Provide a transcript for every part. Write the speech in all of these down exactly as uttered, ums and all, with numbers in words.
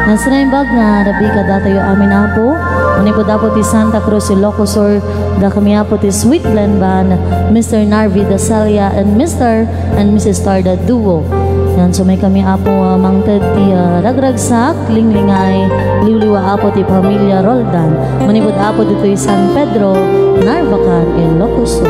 Naimbag nga adda kadatayo amin, Apo. Manipud, Apo, ti Santa Cruz, Ilocos Sur, dakami, Apo, ti Sweet Blend Band, Mister Narvi Dasalia and Mister and Missus Tarda Duo. Yan, sumaykami, Apo, a mangted ti, ah, ragragsak, linglingay, liwliwa, Apo, ti pamilya Roldan. Manipud, Apo, ditoy San Pedro, Narvacan, Ilocos Sur.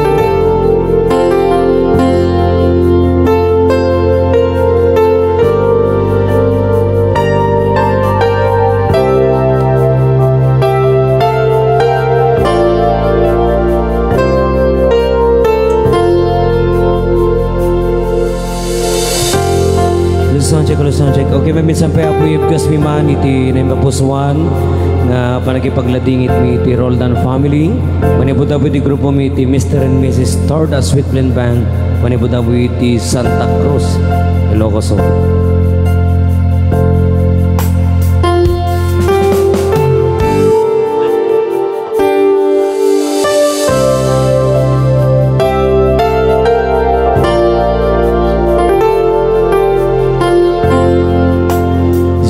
Sound check, sound check. Okay, maminsan pay, Apo, ibgasmi man iti naimbag a pusoan nga panagipagladingit mi iti Roldan family. Manipud, Apo, iti grupo mi iti Mister and Missus Torda Sweet Blend Band. Manipud, Apo, iti Santa Cruz, Ilocos Sur.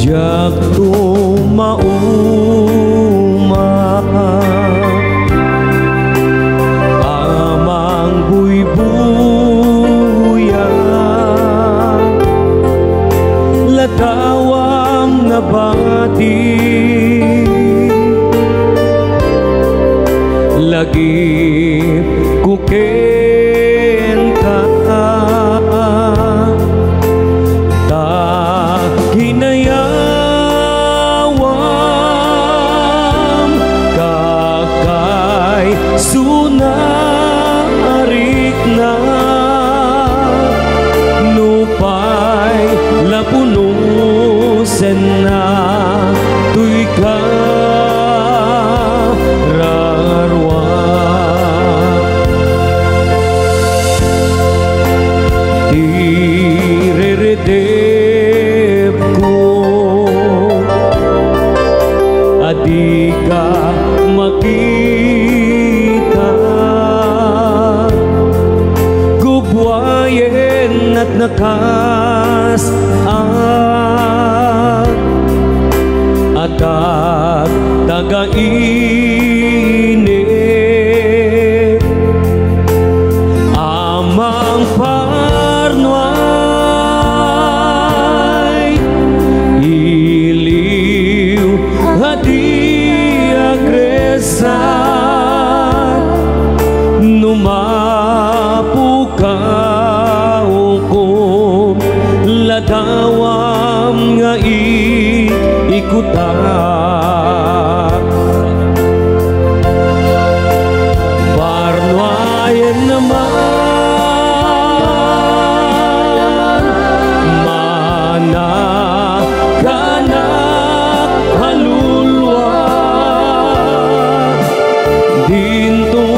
Diak tumauma a mangbuybuya, ladawam nga bati. Lagipko kenka, ta kinayawam, kakaisunarikna, nupay la punosenna toy kararua. Ti reredepko a dika makita, gubbuayen natnakas-ak a tagtagainip. Amang parno ay iliw a di agresat, no mapukaw ko, ladawam nga iikutak. Parno ayen man, manakanak a lulua, dinto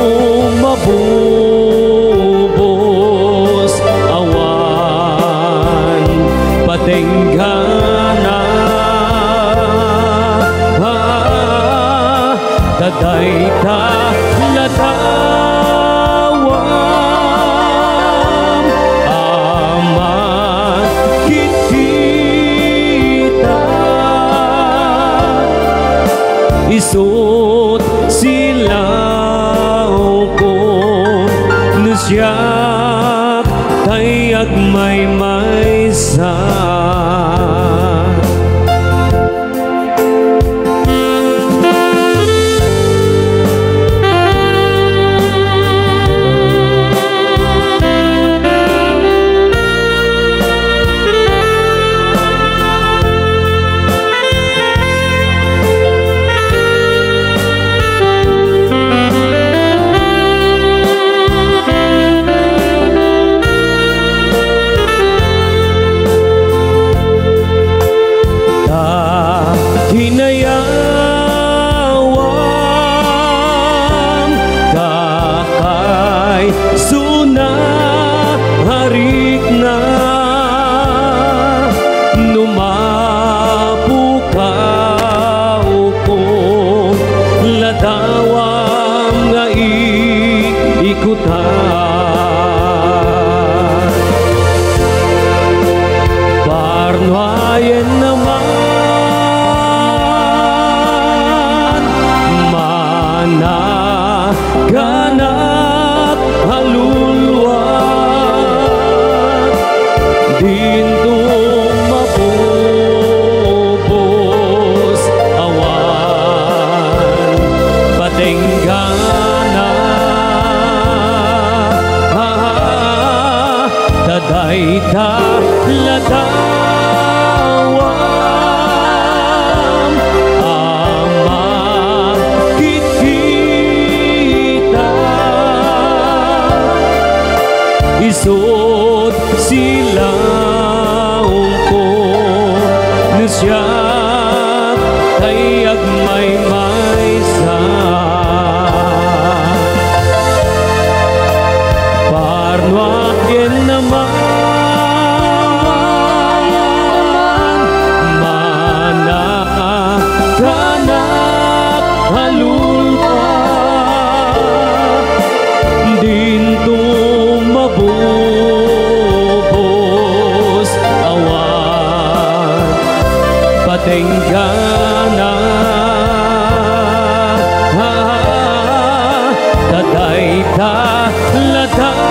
mabubos awan patenggana. Ta dayta ladawam a makikita, isu't silawko no siak tay agmaymaysa. Ta kinayawam, kakaisunarikna, no mapukaw ko, ladawam nga iikutan. Parno ayen man, Kanak a luluan, dinto mabubos awan patenggana. Ta dayta ladawam a makitkita, isut' silaongko no siak tay agmaymaysa. Parno akin naman, manakanak a luluan, dinto mabubos awan patenggana. Ta dayta ladawam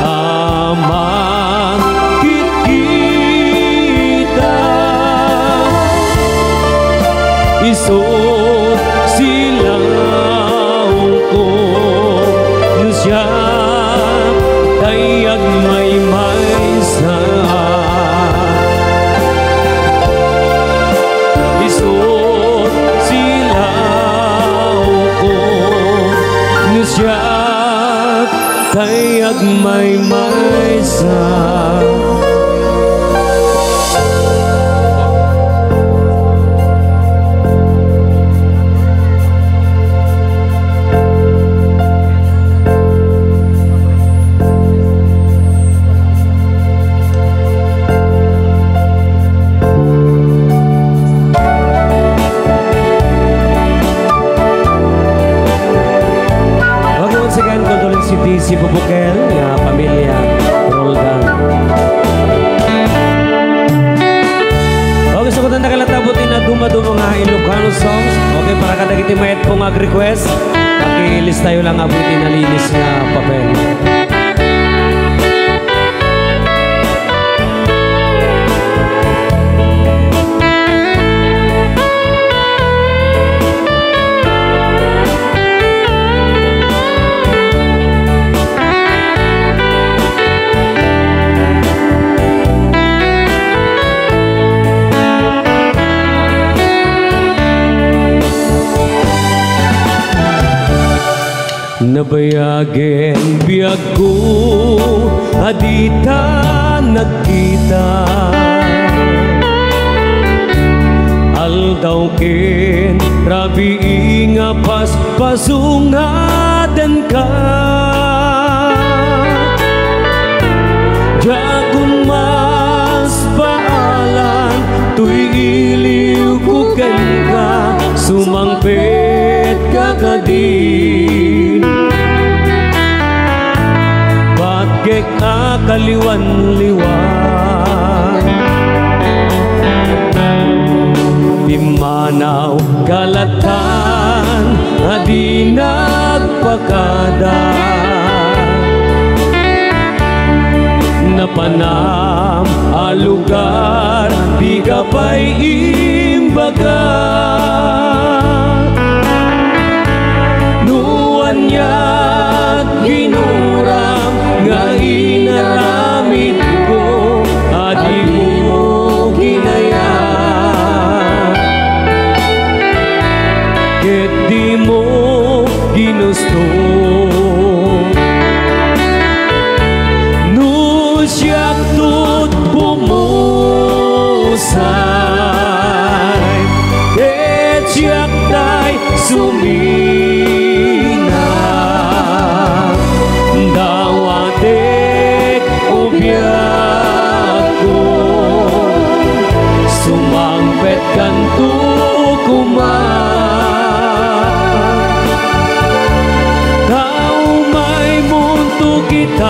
a makitkita, isut' silaongko no siak tay agmaymaysa. Isut' silaongko no siak tay agmaymaysa. Okay, once again, condolence iti Sibubukel nga pamilya Roldan. Okay, so, kutanta ka lang tabutin na dumaduma nga Ilocano songs. Okay, para kadagiti mayat po nga request, pakilistayo lang apo iti nalinis nga papel. Nabayagen biagko a dita nagkita. Aldaw ken rabii nga paspasungadanka. Diakon maspaalan toy iliwko kenka, sumangpetka kadi. Patgek a kaliwanliwan. Pimmanaw kalatan a di nagpakada. Napanam a lugar, dika pay imbaga. No aniat ginuram nga inaramidko a dimo kinayat, ket dimo ginusto. No siak tot bumusay, ket siak tay sumina, dawatek o biagko, sumangpetkanto koma. Ta umaymonto kitaen,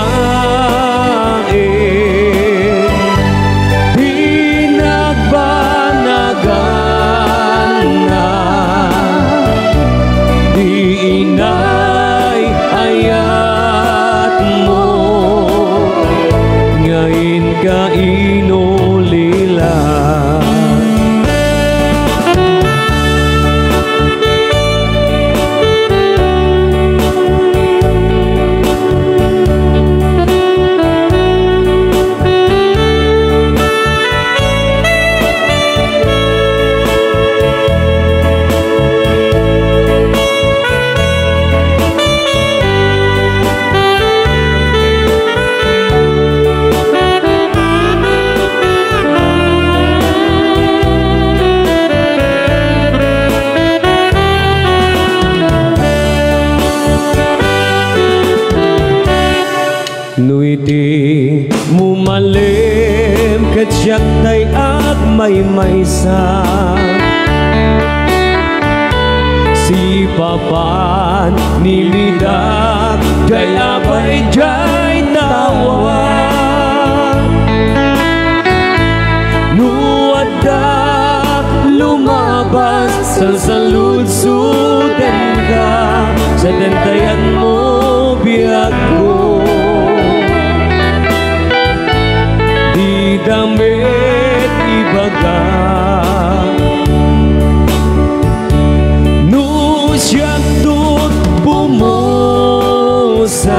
pinagbanaganna, Ket siak tay agmaymaysa. Sipapan ni Midak tay apay diay tawa. No adda lumabas, salsaludsodenka, sa dentayanmo biagko. Dida met ibaga. No siak tot bumusay,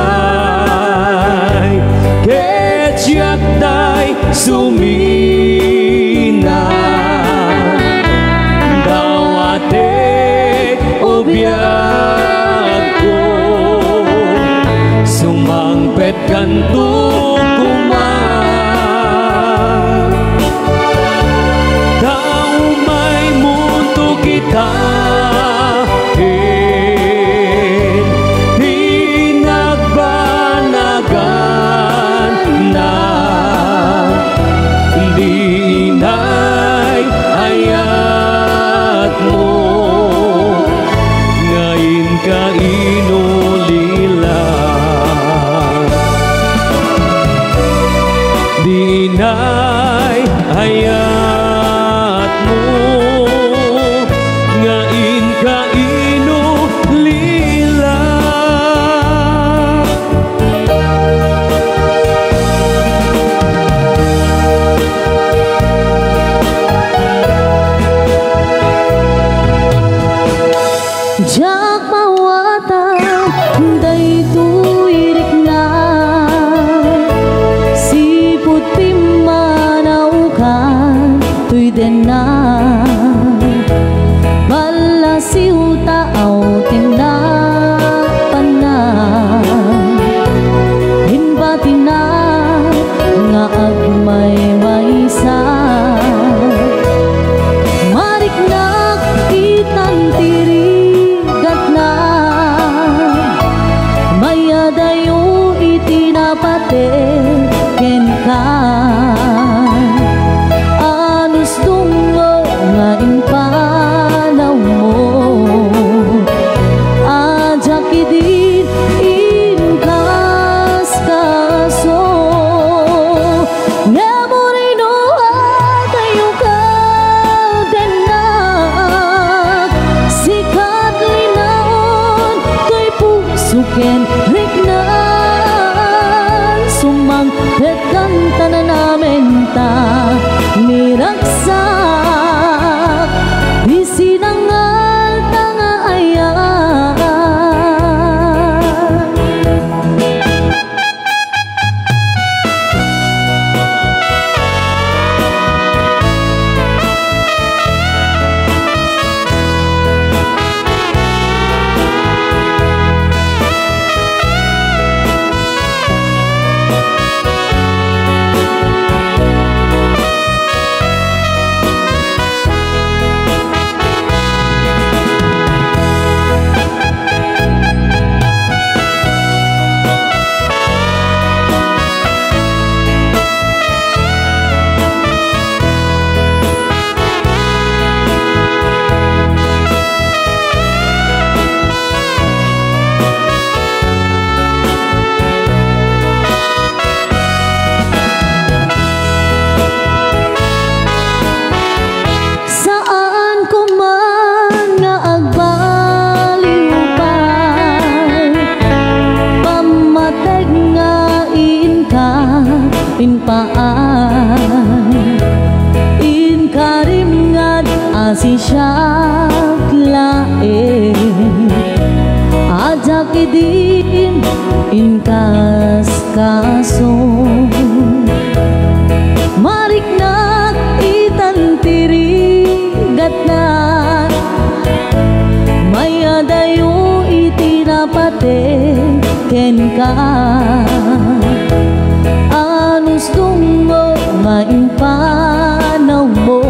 ket siak tay sumina. Dawatek, o biagko, sumangpet kanto koma. Ta umaymonto kita ken pinagbanaganna. Di inay ayatmo nga inka inulila. Di inay ayatmo nga inka inulila. Diak mawatan daytoy rikna, sipud pimmanawkan toy denna. Ballasiw ta awtenna panna, inbatina nga agmaymaysa. Mariknak itan ti rigatna, mayadayo iti napateg kenka. Anus dungngo nga impanawmo, a diak idin inkaskaso. Ngem uray no adayo kadennak, sikat linaon toy puso ken riknan, sumangpet kantan a namenta, ni ragsak ti sinangalta nga ayat. Saan ko man nga agbaliw pay pammateg nga inka impaan, inka rimngad a siak laeng, a diak idin inkaskaso. Mariknak itan ti rigatna, mayadayo iti napateg kenka. Anus dungngo nga impanawmo,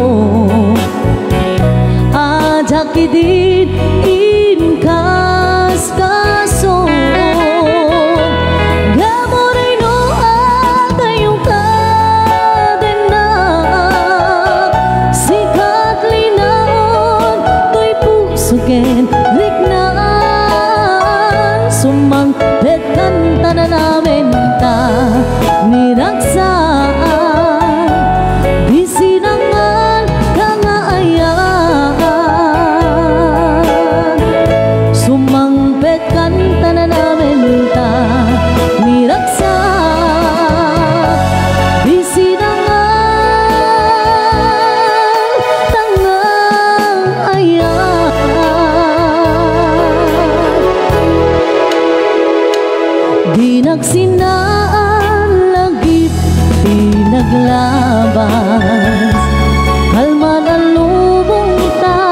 a diak idin inkaskaso. Ngem uray no adayo kadennak, Di naksinaallagip ti naglabas. Kalman a lubongta,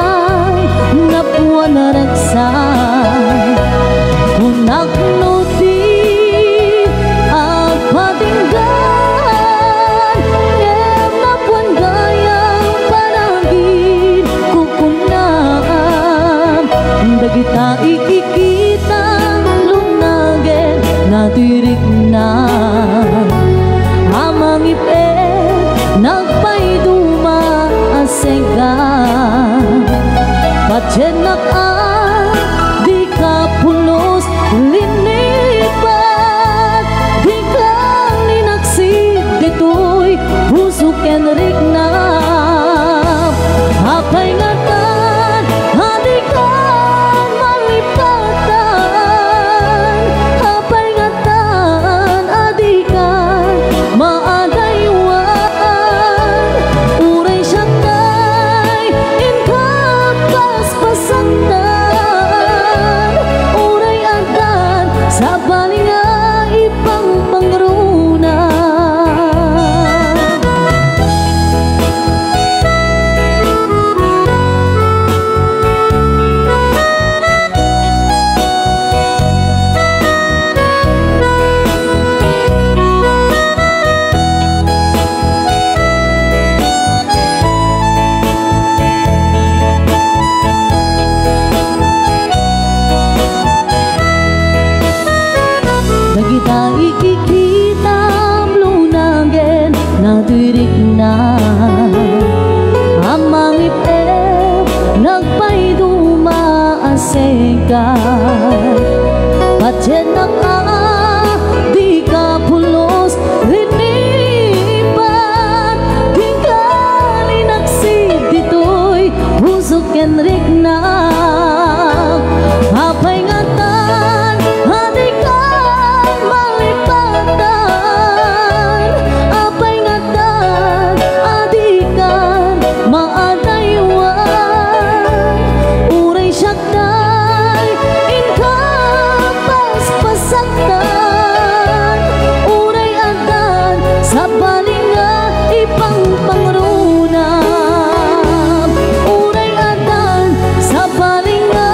napuan a ragsak. Kunak no di agpatinggan, ngem napuan gayam panagin. Kukunam dagita ikikita, lunagen, natirikna. Amangipet, nagpaiduma a sengka. Patiennak a dika pulos linipat, dika linaksid ditoy puso ken rikna. Apay ngatan a dikan malipatan? Apay ngatan a dikan maadaywan? Uray siak tay inka paspasaktan, uray addan sabali nga ipangpangruna. Dagita ikikitam lunagen, natirikna. Amangipet, nagpaiduma a sengka. Patiennak a dika pulos linipat, dika linaksid ditoy puso ken rikna. Apay ngatan a dikan malipatan? Apay ngatan a dikan maadaywan? Uray siak tay inka paspasaktan, uray addan sabali nga ipangpangruna. Uray addan sabali nga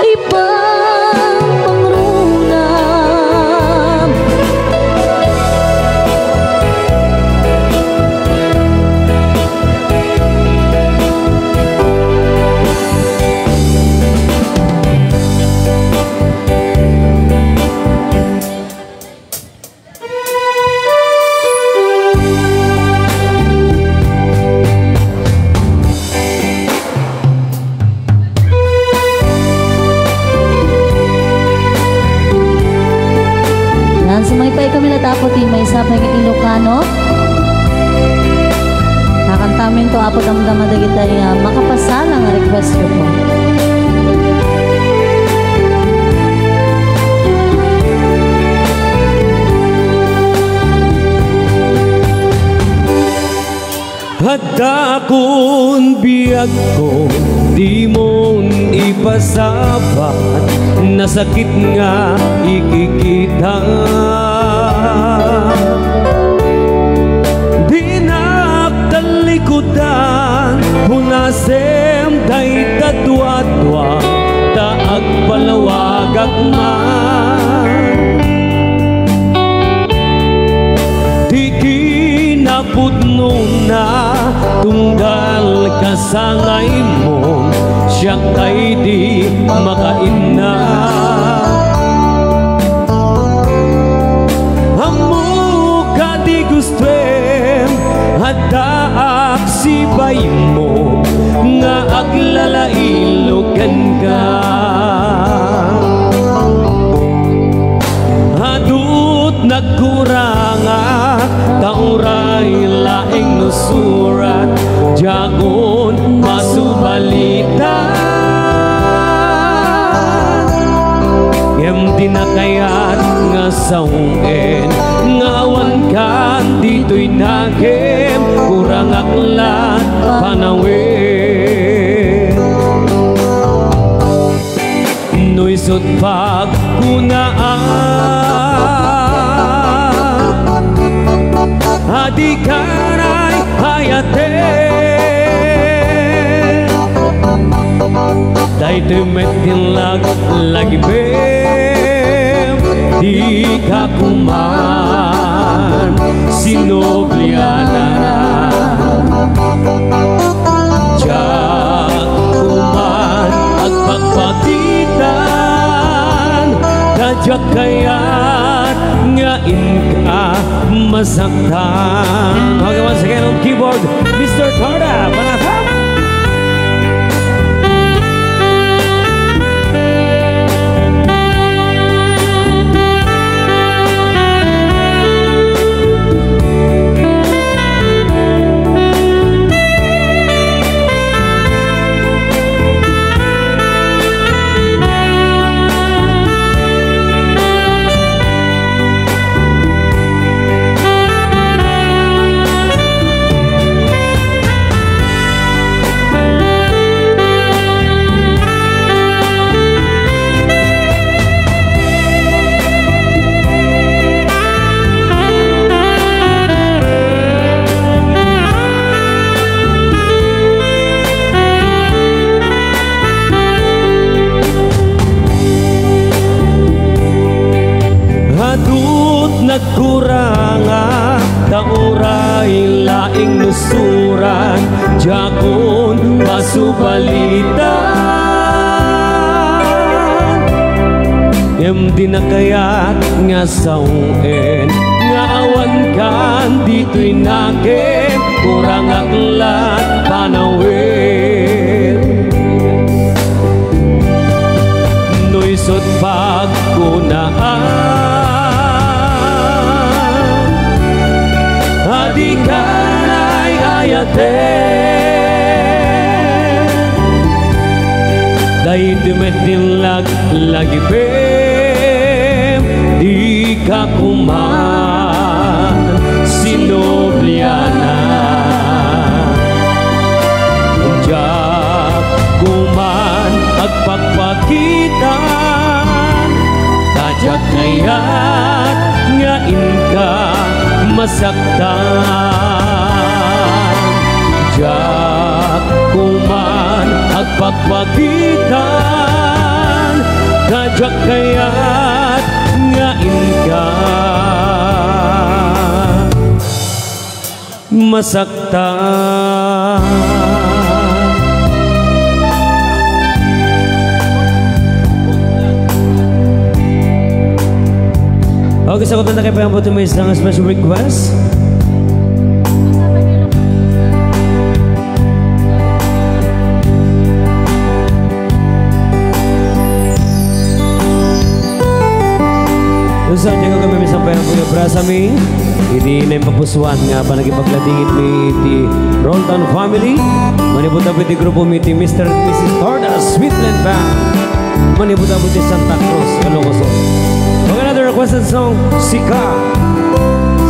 ipangpangruna. Yan, sumaypay kami latta, Apo, ti maysa pay nga Ilocano. Kakantaminto, Apo, damdama dagitay, ah, makapasala nga request ko po. Adda akon biagko, dimon ipasabat, nasakit nga ikikita. Dinak tallikudan, punasem dayta duadua, ta agpalawagak man. Ti kinapudnona, tunggal kasangaymo, siak tay di makainna. Ammok a di gustoem, addaak sibaymo nga aglalailo kenka. Adut nagkurangak, ta uray laeng no surat, diakon masubalitan. Ngem di nakayat nga sawen nga awankan ditoy nagem, kurangak la panawen. No isut' pagkunaan a dika ayaten, daytoy met ti laglagipem, dika koman sinoblianan. Diak koman agpakpakitan, ta diak kayat nga inka masaktan. Okay, once again on keyboard, Mister Carda Panasam. Adut nagkuranga, ta uray laeng no surat, diakon pasubalitan. Ngem di nakayat nga sawen nga awan kan ditoy nakem, kurangak lat panawen. No isut' pagkunaan a dika ayaten, daytoy met ti laglagipem, dika koman sinoblianan. Diak koman agpakpakitan, ta diak kayat nga inka masaktan. Diak koman agpakpakitan, ta diak kayat nga inka masaktan. Okay, sagutan na kayo pa yung buto, may isang special request. Sa diay kami misampay ang pag-abrasa mi, iti naimpapusuan nga panagipagladingit mi iti Roldan family. Manipud-apo iti grupo mi ti Mister and Missus Torda Sweetland Band. Manipud-apo iti Santa Cruz, Ilocos Sur. Okay, another requested song, Sika.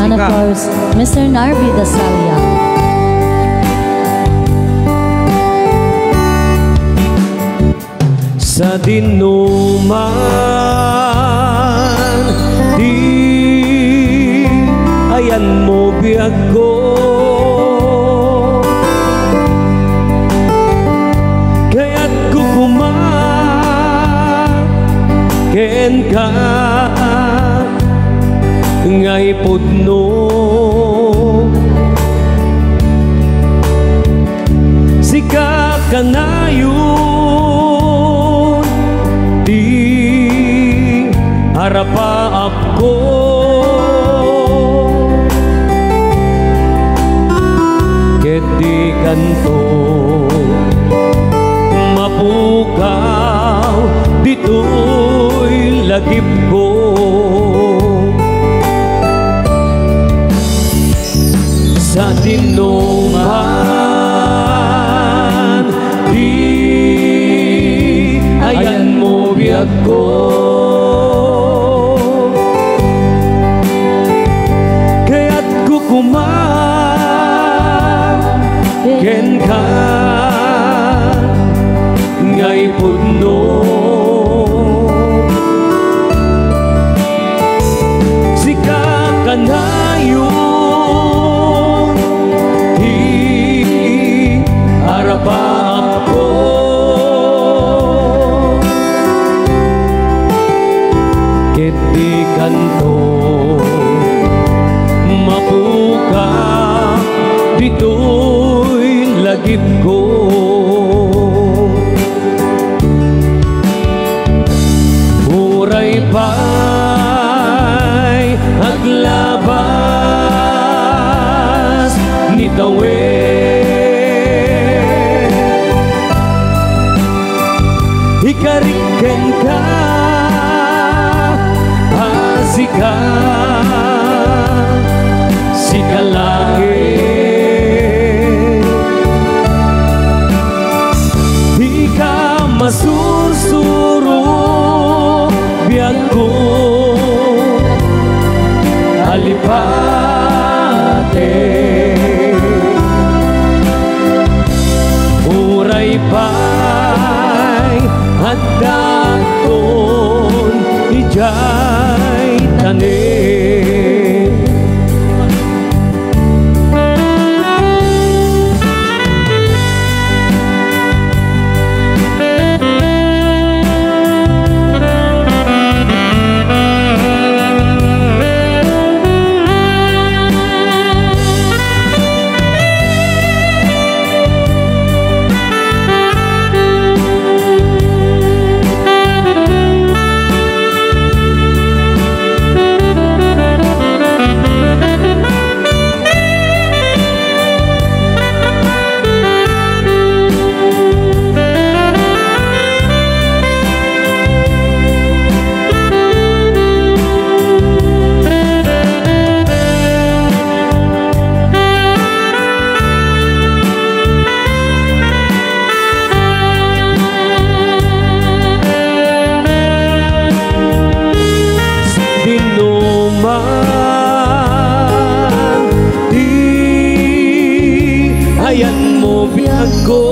And of Sika. Course, Mister Narvi Dasalia. Sadinoman ti ayanmo biagko, kayatko koma kenka nga ipudno. Sika kanayon ti arapaapko, ket dikanto mapukaw ditoy lagipko. Sadinoman ti ayanmo biagko, kayatko koma kenka nga ipudno. Dikanto mapukaw ditoy lagipko. Uray pay aglabas ni tawen. Ikarik kenka a sika, sika laeng. Dika masursuro biagko, alipatek. Uray pay addakton idiay tanem. Sadinoman ti ayanmo biagko,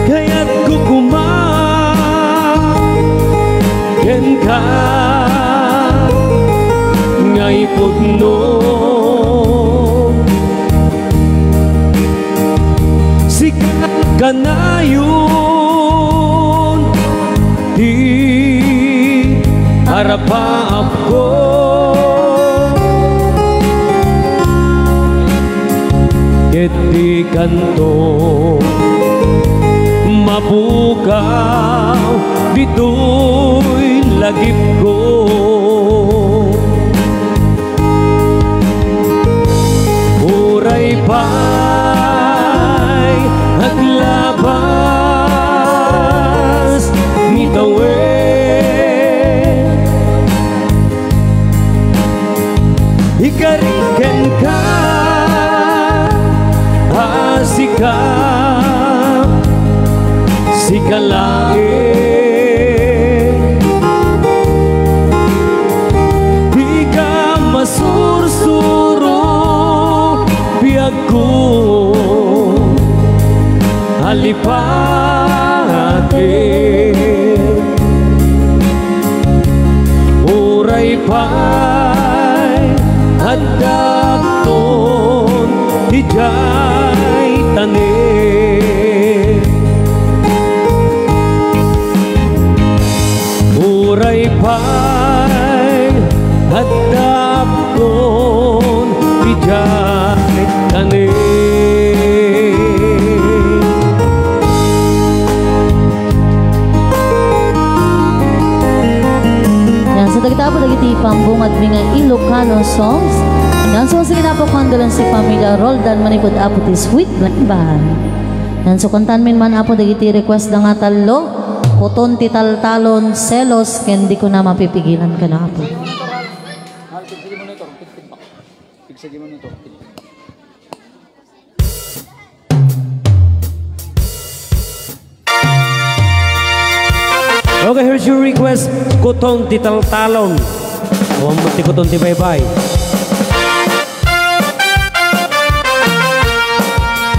kayatko koma kenka nga ipudno. Sika kanayon ti arapaapko. Ket dikanto mapukaw ditoy lagipko. Uray pay aglabas ni tawen. Ikarik kenka a sika, sika laeng. Dika masursuro biagko, alipatek. Uray pay addakton idiay tanem. Uray pay addakton idiay tanem. Yan, so dagiti apo dagiti pambungatmi nga Ilocano songs. Yan, so sige na po, Condolence ti pamilya Roldan manipud Apo ti Sweet Blind Band. Yan, so kantaenmi man, Apo, dagiti request da nga tallo, Kuton ti Taltalon, Selos, ken Di Ko Na Mapipigilan kano, Apo. Okay, here's your request, Kuton ti Taltalon. O, ammom ti Kuton ti Baybay.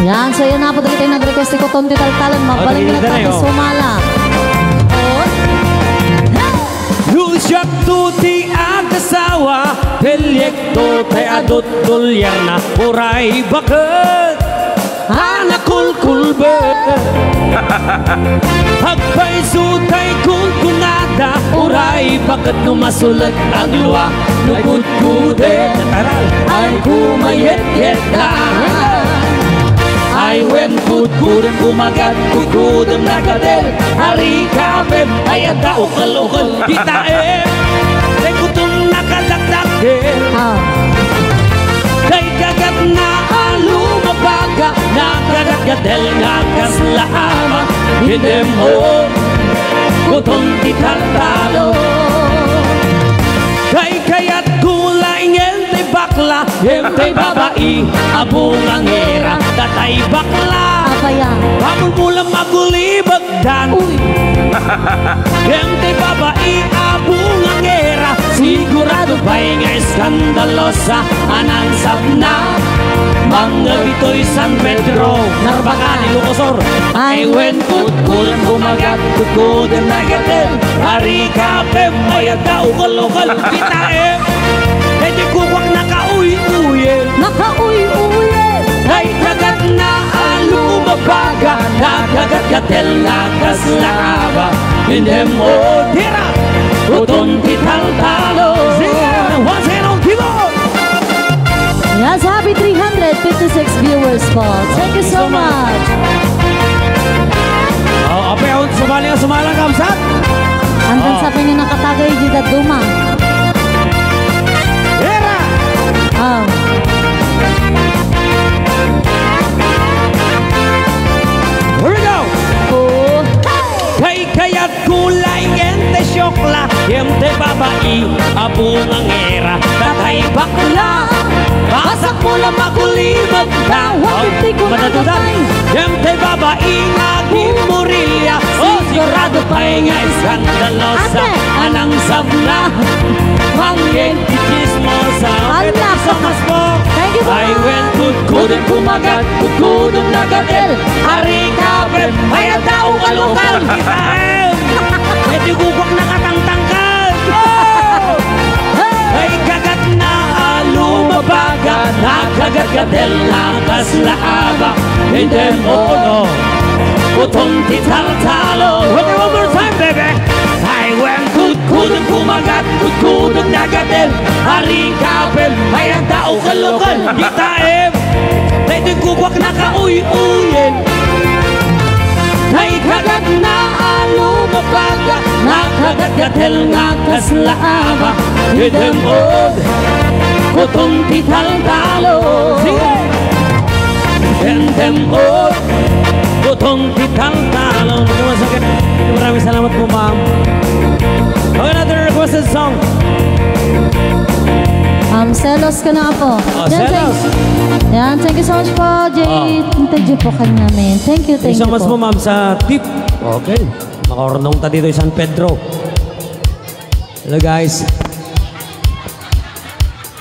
Yan, so yan na po, dagiti nag-request ti Kuton ti Taltalon. Mabalin na tayo sumala. No siakto ti akasawa, pelyekto ti adut dolyarna, uray baket. A nakulkulbet. Agpayso tay kunkunada, uray baket no masulet, agluak no kudkudet. Ay kumayetket da. Ay wen kudkudem kumagat, kudkudem nagatel, ari kapem, ay adda ukel-ukel, kitaem. Tay kuton nakadakdakkel. Ah. Tay kagatna a lumabaga, nakagatgatel nga kasla ama, hindi mo kuton ti taltalo. Tay kayatko laingen tay bakla, ngem tay babai a bungangera, datay bakla. Apaya. Pamulmulam agulibag Dan. Uy. Ngem ti babai a bungangera, sigurado pay nga eskandalosa, a nangsapna mangngeg itoy San Pedro, Narbacan, Ilocos Sur. Ay. Ay wen kudkudem kumagat, kudkudem nagatel, ari kapem, ay adda ukel-ukel, kitaem. Daytoy kukuak nakauy-uyen. Nakauy-uyen. Ay kagatna a lumabaga, nagagatgatel nga kasla aba. Hindi mo tira, kuton ti taltalo. Sige, one zero, keyboard! Yes, happy three hundred fifty-six viewers po. Thank you so much. Oh, apay, awan sumali nga sumalang, kamsat? Andan sa pinyo nakatagay di daduma. Era! Oh. Here we go! Oh. Kay kayat kulay ngem ti siokla, ngem ti babai a bungangera, datay bakla. Pasak mo lang makulimag, tawag ti ko na. Ngem ti babai nga agimmurilya, oh, sigurado pay nga eskandalosa. Ate. Anang sabla, manggen ti chismosa. Ala. Thank you so much po. Thank you po. Ay wen kudkudem kumagat, kudkudem nagatel. Ari kapem, ay adda ukel-ukel, kitaem. Daytoy kukuak nakatangtangkal. Oh! Ay kagatna a lumabaga, nagagatgatel nga kasla aba. Hindi mo, no. Kuton ti taltalo. One more time, baby. Ay wen kudkudem kumagat, kudkudem nagatel. Ari kapem, ay adda ukel-ukel, kitaem. Daytoy kukuak nakauy-uyen. Tay kagatna a lumabaga, nagagatgatel nga kasla aba. Idem-od, kuton ti taltalo. Sige. Idem-od, kuton ti taltalo. Maraming salamat po, ma'am. Okay, another requested song. Um, Selos ka na po. Oh, Yan, Selos. Thank, yan, thank you so much po, Jay. Oh. Thank you po kanamin. Thank you, thank you so much po, ma'am, sa tip. Okay. Makaurnong ta ditoy San Pedro. Hello, guys.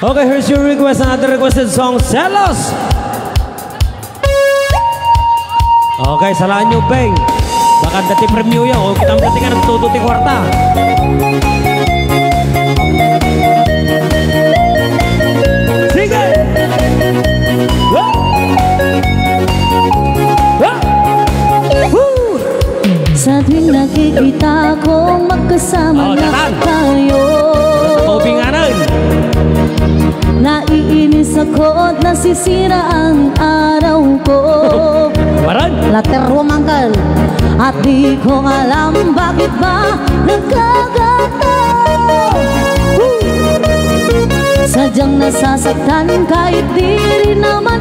Okay, here's your request. Another requested song, Selos. Okay, salaan nyo, Peng. Baka dati premyo yan. O, kita mo dati ka nagtuto ti kwarta. Sige! Woo! Woo! Woo! Sa tuwing nakikita kong magkasama na tayo, naiinis ako't nasisira ang araw ko. Later, Romangkal. At di ko alam bakit ba nagkagato. Sadyang nasasaktan kahit di rin naman.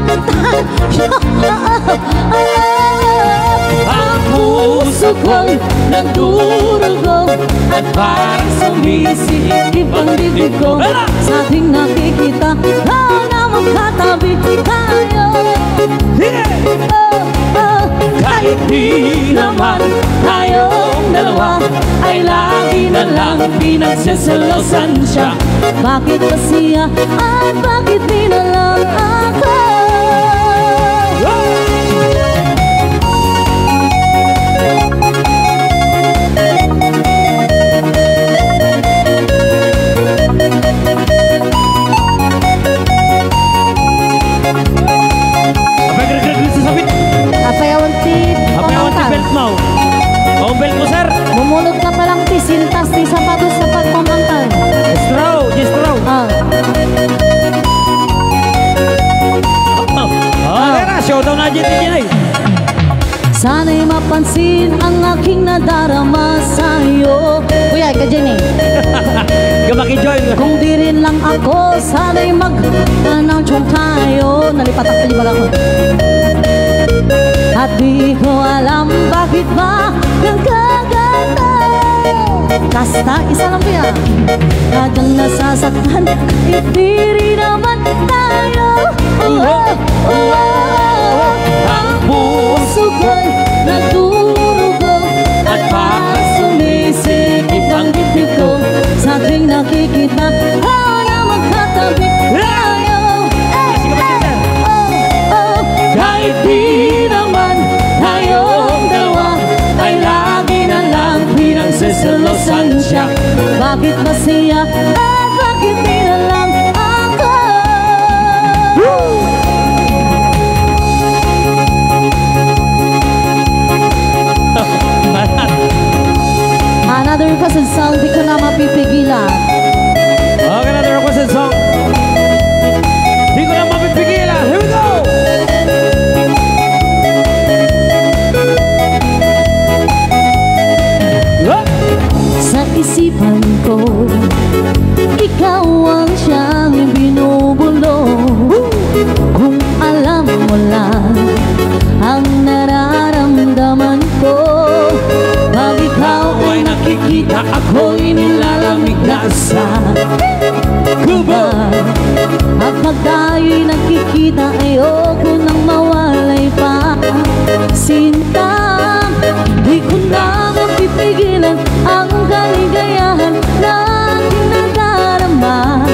Ang puso ko'y nagdurugo at parang sumisiip ang dibdib ko. Sa tuwing nakikita ka na magkatabi tayo. Oh, oh. Kahit di naman tayong dalawa ay lagi na lang pinagseselosan siya. Bakit ba siya at bakit di na lang ako? Abay, gregreg, sa sabit. Mumulot ka pa lang ti sintas ti sapatos sa pagpamangkang. Straw, di straw. Ah. Ah, Lera, showdown na dyan, dyan, eh. Sana'y mapansin ang aking nadarama sa'yo. Kuya, ikaw dyan, eh. Gamaki Joy. Kung dirin lang ako, sana'y mag-, anong tiyong tayo. Nalipat ang kalibag ako. At di ko alam bakit ba nagkagata. Kasta, isa lang, kuya. Talagang nasasaktan, itiri naman tayo. Oh, oh, oh, oh. Ang puso ko'y nagdurugo at baka sumisikip ang dibdib ko sa tuwing nakikita ko na magkatabi tayo. Eh, eh, oh, oh. Kahit di naman tayong dalawa, ay lagi na lang pinagseselosan siya. Bakit ba siya? At bakit di na lang ako? Another requested song, Di Ko Na Mapipigilan. Okay, another requested song. Di Ko Na Mapipigilan. Here we go! Sa isipan ko, ikaw ang siyang binubulong. Kung alam mo lang ang nararamdaman ko, pag ikaw ay nakikita, ako'y nilalamig na sa kuba. At pag tayo'y nagkikita, ayoko nang mawalay pa. Sinta, di ko na mapipigilan ang kaligayahan na aking nadarama.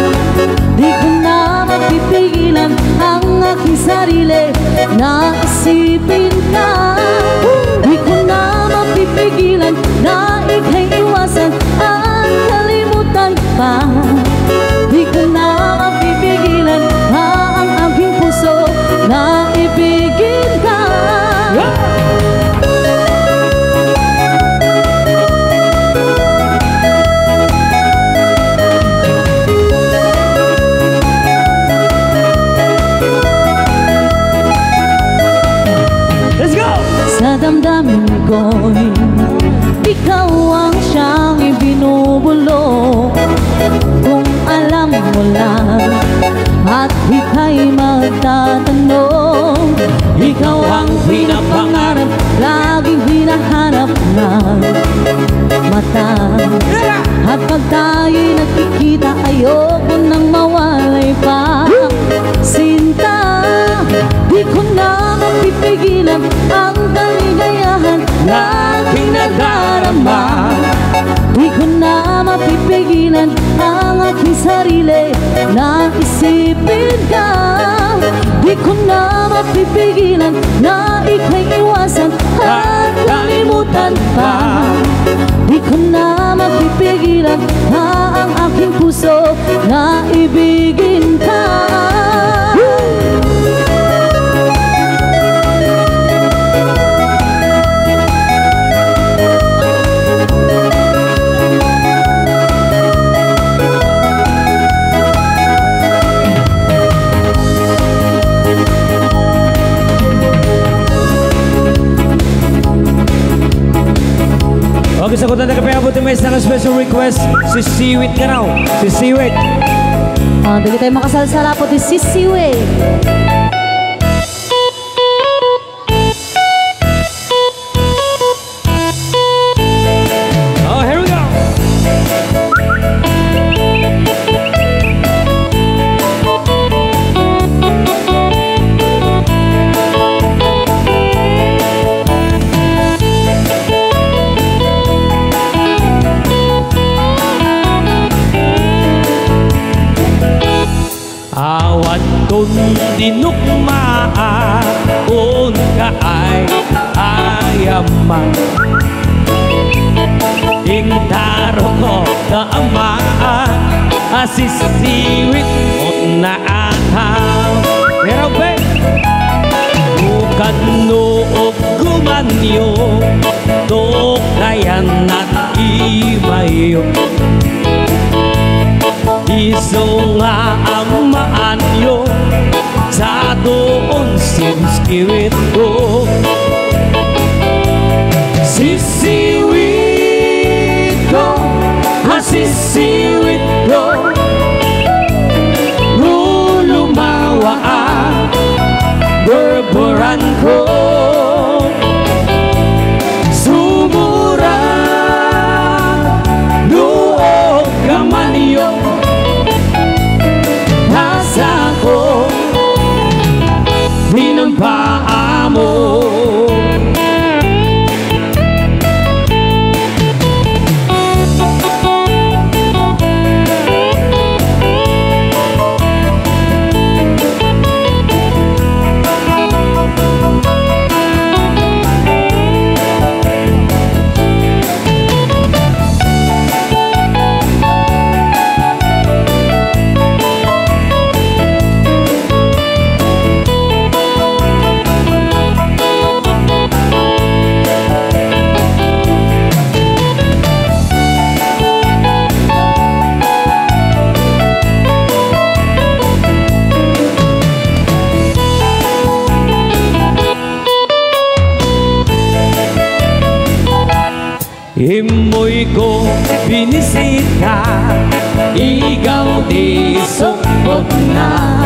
Di ko na mapipigilan ang aking sarili na isipin ka. Di ko na mapipigilan na ika'y iwasan at kalimutan pa. Di ko na mapipigilan na ang aking puso na ibigin ka. Let's go! Sa damdamin ko'y ikaw ang siyang ibinubulong. Kung alam mo lang at ika'y magtatanong, ikaw ang pinapangarap, laging hinahanap ng mata. At pag tayo'y nagkikita, ayoko nang mawalay pa. Sinta, di ko na mapipigilan ang kaligayahan na aking nadarama. Di ko na mapipigilan ang aking sarili na isipin ka. Di ko na mapipigilan na ika'y iwasan at kalimutan pa. Di ko na mapipigilan na ang aking puso na ibigin ka. Okay, sa kuta na kape, abot may isang special request, si Siwit Ganaw. Si Siwit. Ah, dili tayo makasalsala po, si Siwit. Oh, here we go. Awan ton dinukmaa, unka ay ayaman. Intarok ko ta ama, asisiwit mo na ata. Pero, be, bukad no uggumanyo, to kayan at Sisiwitko. Sisiwitko. A sisiwitko. No lumawa a berberanko. Sumura. No kamanyo. Asako. Dinampaamo. Immuyko binisita, igaw ti sukbotna.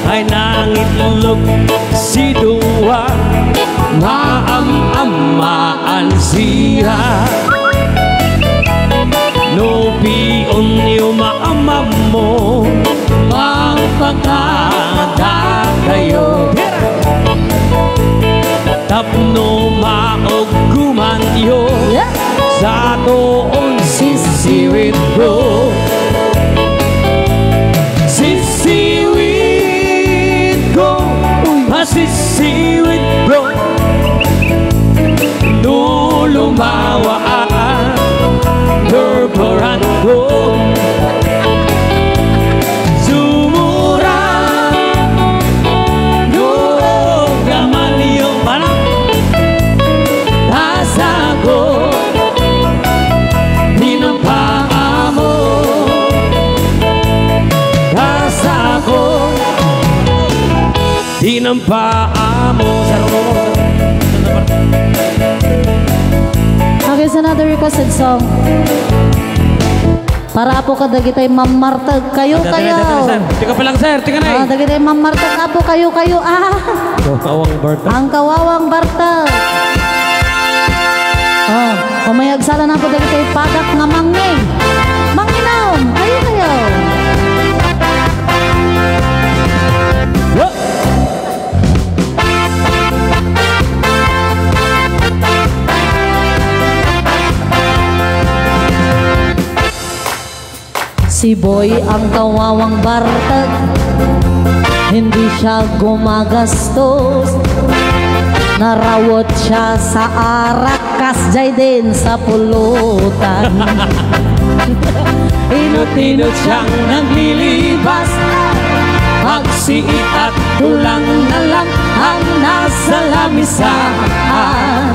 Ay nangitlog si Dua, maam-ammaan siya. No pionyo maamammo, magpakada kayo. Tapno mauggumanyo, yeah, sa toon sisiwitko. Sisiwitko, uy, masisiwitko. No lumawa a berberanko. Sumura. No kamalyo para. Asako. Dinampaamo. Asako. Dinampaamo. Okay, so another requested song. Para po kadagitay mammarteg kayo, kayo. Tika pa lang, sir. Tika na, eh. Ah, dagitay mammarteg, apo kayo, kayo. Ah. Ang kawawang barteg. Ang kawawang barteg. Oh, umayag sala na po dagitay padak nga mangngeg. Manginom, kayo, kayo. Si Boy ang kawawang barteg, hindi siya gumagastos. Narawot siya sa arak, kas jay din sa pulutan. Inut-inut siyang naglilibas, agsiit at kulang na lang ang nasa lamisaan.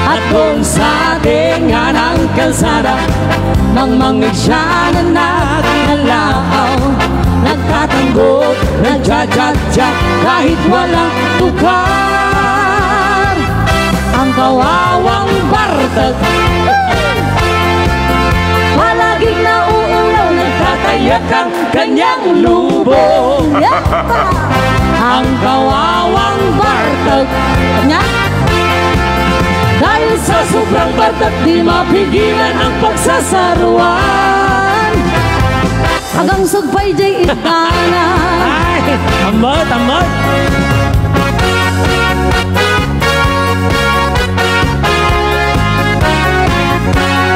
At doon sa tenga ng kalsada, mangmangig siya na nagnalaw. Nagtatanggol, nagja-jat-jat kahit walang tukar. Ang kawawang barteg, palaging nauulaw, nagtatayakang kanyang lubong. Ang kawawang barteg niya, dahil sa sobrang barteg, di mapigilan ang pagsasaruan. Agang sugpay jay intana. Ay, ambot, ambot.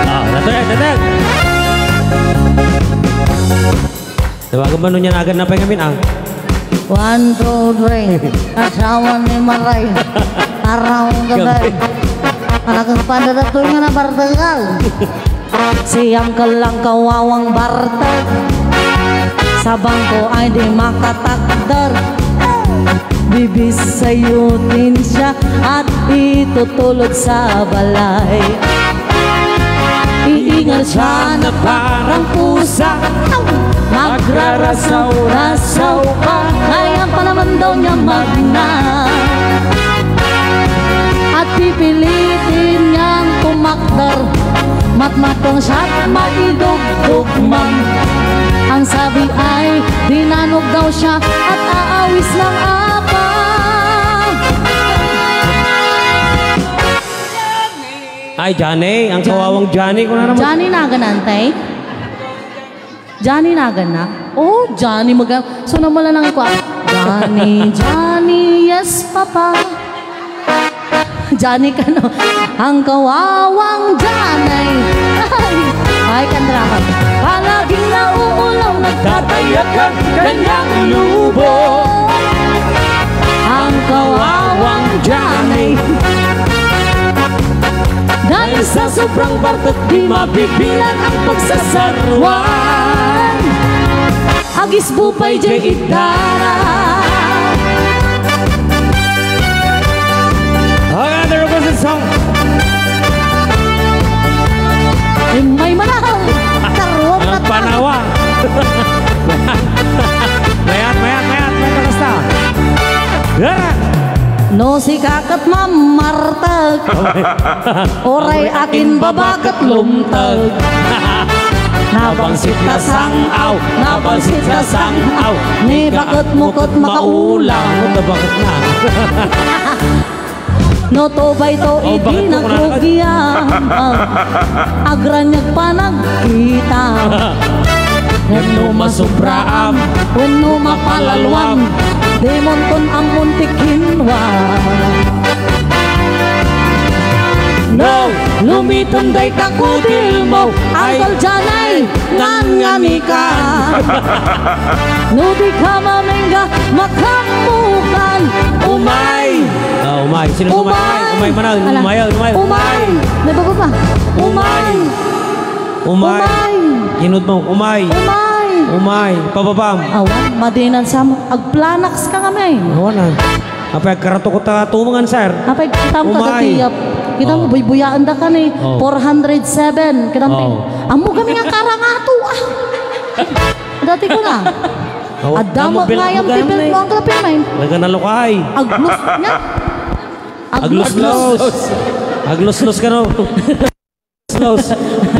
Ah, datag, datag. Tawagan mo nun yan, agan na pa yung amin, ah. One, two, three. Asawa ni Maray. Araw, gabi. Gabi. Anak ng pandadatoy nga nabardagal. Si Uncle ang kawawang barteg, sa bangko ay di makatakder. Bibisayutin siya at itutulod sa balay. Iig Nga siya na parang pusa, magrarasaw-rasaw ka. Kaya pala man daw niya magna. At pipilitin niyang tumakder, matmatong siya't maidugdog man. Ang sabi ay, dinanog daw siya at aawis ng apa. Ay, Johnny. Ang Johnny. Kawawang Johnny, kuna naman. Johnny nagan, antay? Johnny nagan na? Oh, Johnny magan. So, namala nang kwa. Johnny, Johnny, yes, papa. Johnny kano? Ang kawawang Johnny. Ay, ay, kandraman. Palaging nauulaw, nagtatayag ang kanyang lubong. Ang kawawang Johnny. Dahil sa sobrang bartek, di mapipilan ang pagsasarwan. Agisbo pay jay itara. Another requested song. Immay manang. Karuot. Ang na ta. Panawa. Mayat, mayat, mayat, mayat, basta. Yara. No sika ket mamartek. Oray akin baba ket lumteg. Nabangsit ta sang-aw, nabangsit ta sang-aw. Ni baketmo ket makaulaw. Ano bakit na? No tubay to, oh, idi bakit mo ko nagrugiam. Agranyag panagkita. Wenno masubraam, wenno mapalaluam, dimonton ammon ti kinua. No lumitom dayta kudilmo, ay, Uncle Janay, nganngani ka. No di ka mamengga, makamukan. Umay! Ah, umay. Sino umay? Umay! Umay, manang. Ala. Umay, umay, umay. Umay! May baba pa. Umay! Umay! Umay! Inut mo, umay! Umay! Umay! Pababam! Awan, madinan sa mo. Agplanaks ka kami. Awan, ah. Apay, agkarato ko ta tumangan, sir. Apay, kita mo. Umay! Kadati, ap-, kita mo, oh, buybuyaen da ka ni. Oh. Four hundred seven. Kita mo, oh, ti-, ammo kami nga karangato, ah. Dati ko na. Oh, adda mo, mo bil-, ngayam mo ti ganun, belt eh. Mo ang kalapin, may. Naganalo ka, ay. Aglus-, nya? Agluslos. Agluslos. Agluslos ka, no? Agluslos.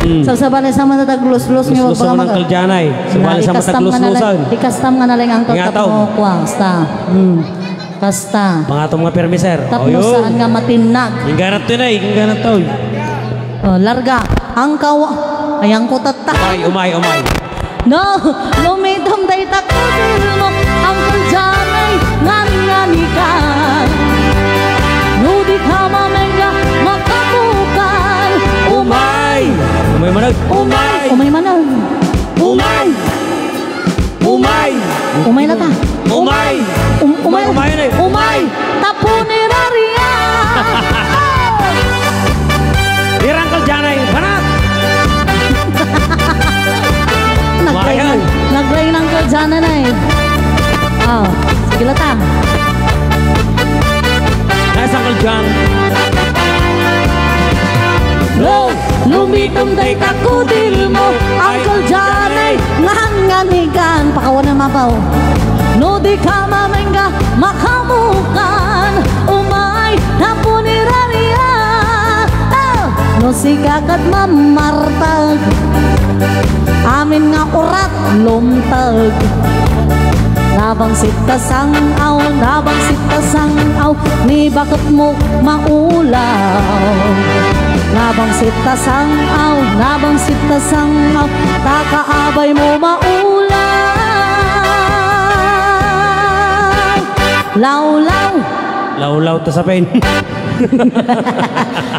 Mm. Sa, sabali sa man at agluslos, Agluslos nga sa man ang mga kaljanay. Sabali sa man at ikastam nga agluslosan. Nalay-, ikastam nga nalay nga ang Nga taon. Kasta. Mm. Kasta. Pangatom nga permi, sir. Tapno. Oh, yun. Saan nga matinnag? Ingganat to, nay. Ingganat to. Oh, larga. Ang kawa-, ayang ko tatta. Umay, umay, umay. No, lumitom dayta kudilmo, Uncle Janay, nganngani ka. No di ka mamengga, makamukan. Umay! Umay manag. Umay! Umay manag. Umay! Umay! Umay na ta. Umay! Um-, umay. Umay, umay na eh. Umay! Tapuniraria! Irang kaljanay, banat! Naglain, Wayan. Naglain ang kaljanay na eh. Oh, sige la ta. Nice, Uncle John. No, lumitom dayta kudilmo, Uncle Johnny, nganngani ka. Pakawan na mabaw. No di ka mamengga, makamukan. Umay, tapuniraria. Ah! No sika ket mamartag, amin nga urat lumteg. Nabangsit ta sang-aw, nabangsit ta sang-aw, ni baketmo maulaw. Nabangsit ta sang-aw, nabangsit ta sang-aw, ta kaabaymo maulaw. Lawlaw. Lawlaw ta sa pen.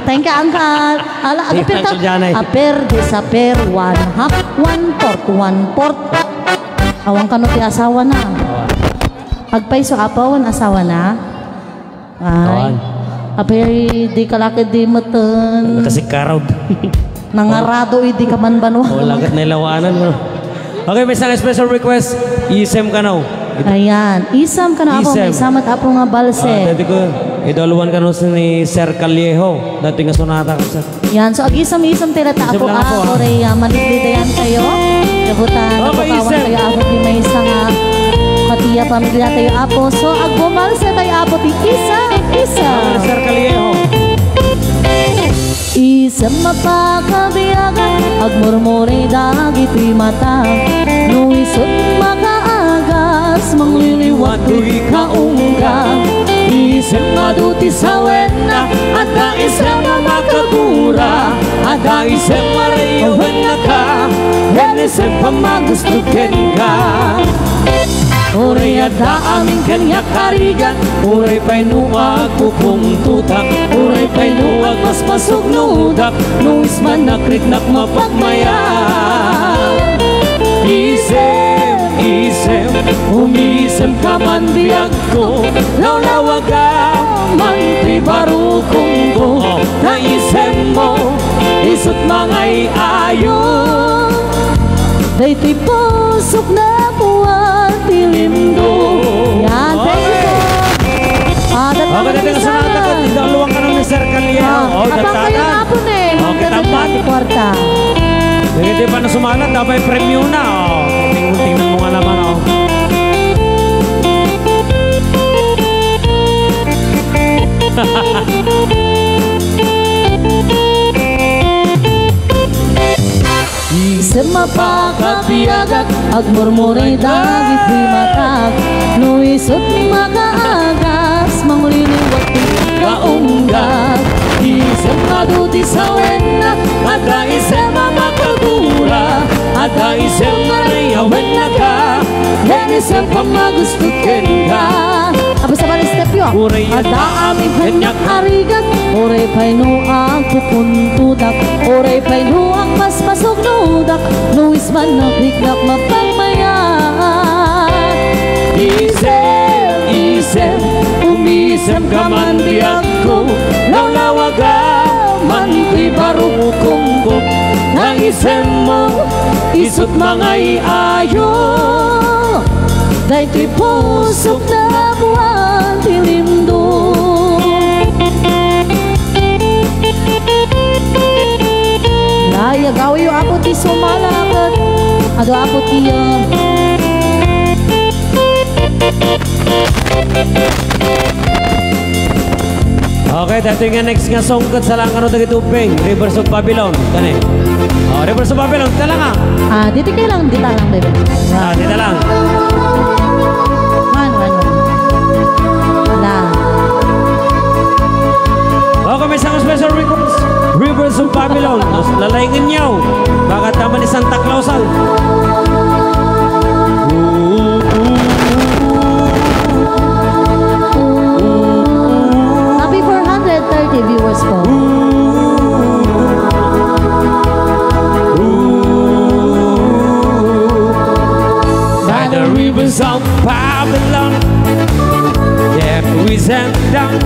Thank you, Uncle. Ala, aga. Thank you, pirta. Uncle Janay. Aper, disaper, one half, one fourth, one fourth. Awan kano ti asawa na. Agpayso, apo, awan asawa na? Ay. Awan. Apay, di ka laki di meten. Nakasikaraw. Nangarado, idi ka man banwa. Wala kat nailawanan mo. Okay, may isang special request. Isem ka na. Ayan. Isem ka na, apo. Isem. May samat, apo, nga balse. Ah, dati ko. Idalwan kano ni Sir Callejo. Dati nga sonata ko, sir. Yan. So, agisem-isem tayo ta Apo, ah, uray, ah, manitlidayan kayo. Dabutan, okay, nabukawan kayo, Apo, di maysa nga Matia pamilya tayo, Apo. So, agbumalse tayo, Apo, ti isa, isa. Ah, Sir Callejo. Isem a pakabiagan, agmurmuri dagiti mata. No isut' makaagas, mangliliwat toy kaungga. Isem adu ti sawenna, adda isem a makagura, adda isem a rayawennaka, ken isem a magusto kenka. Uray adda amin kaniak a rigat, uray pay no agpupuntodak, uray pay no agpaspasugnodak, no isman nakriknak mapagmayat. Isem, isem, umisemka man biagko, lawlawagam man ti barukongko, ta isemmo, isut' mangay-ayo. Daytoy pusok napuan ti limdum. Yan, thank you po. Ah, datang Okay, datang sa sana. Mga taga-, idalwan kano ni Sir Callejo. Ah, Oh, abang kayo datang. Nga po na eh. Okay, Hanggang tamad. Sa kwarta. Sige, di pa na sumalat, dapat premyo na. Oh, tingnan, tingnan mo nga naman, oh. Isem a pakabiagak, agmurmuri dagiti matak. No isut' makaagas, mangliliwat ti kaunggat. Isem adu ti sawenna, adda isem a makagura, adda isem a rayawennaka, ken isem a magusto kenka. Tapos sa mga step yun. Uray adda amin kaniak a rigat, uray pay no agpupuntodak, uray pay no agpaspasugnodak, no isman nakriknak mapagmayat. Isem, isem, umisemka man biagko, lawlawagam man ti barukongko, nga isemmo, isut' mangay-ayo. Daytoy pusok napuan ti limdum. Ay, agawiyo, Apo, ti sumala ket adu, Apo, ti, ah, Okay, daytoy nga next nga song ket salakan kano dagiti ubbing, Rivers of Babylon. Kani? Oh, Rivers of Babylon, dita lang, ah. Ah, dita lang, dita lang, baby. Ah, dita lang. One, one, one. Lang. Okay, may isang special request. Rivers of Babylon. Lalaingan niyo. Baka tama ni Santa Clausan. Happy four hundred thirty viewers po. By the rivers of Babylon, there we sat down.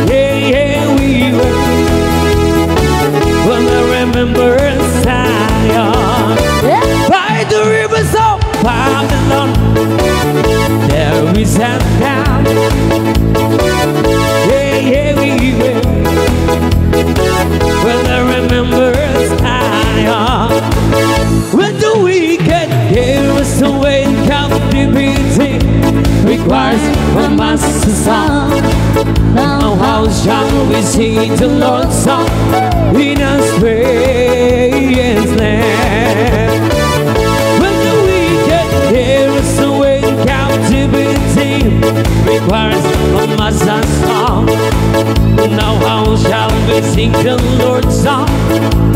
Yeah, yeah, we were. When I remember Zion, yeah, by the rivers of Babylon, there we sat down. Yeah, yeah, we will. When I remember Zion, when the wicked carry us away in captivity, requires a master song. Now how shall we sing the Lord's song in a strange land? When the wicked carry us away in captivity, requires a master song. Now how shall we sing the Lord's song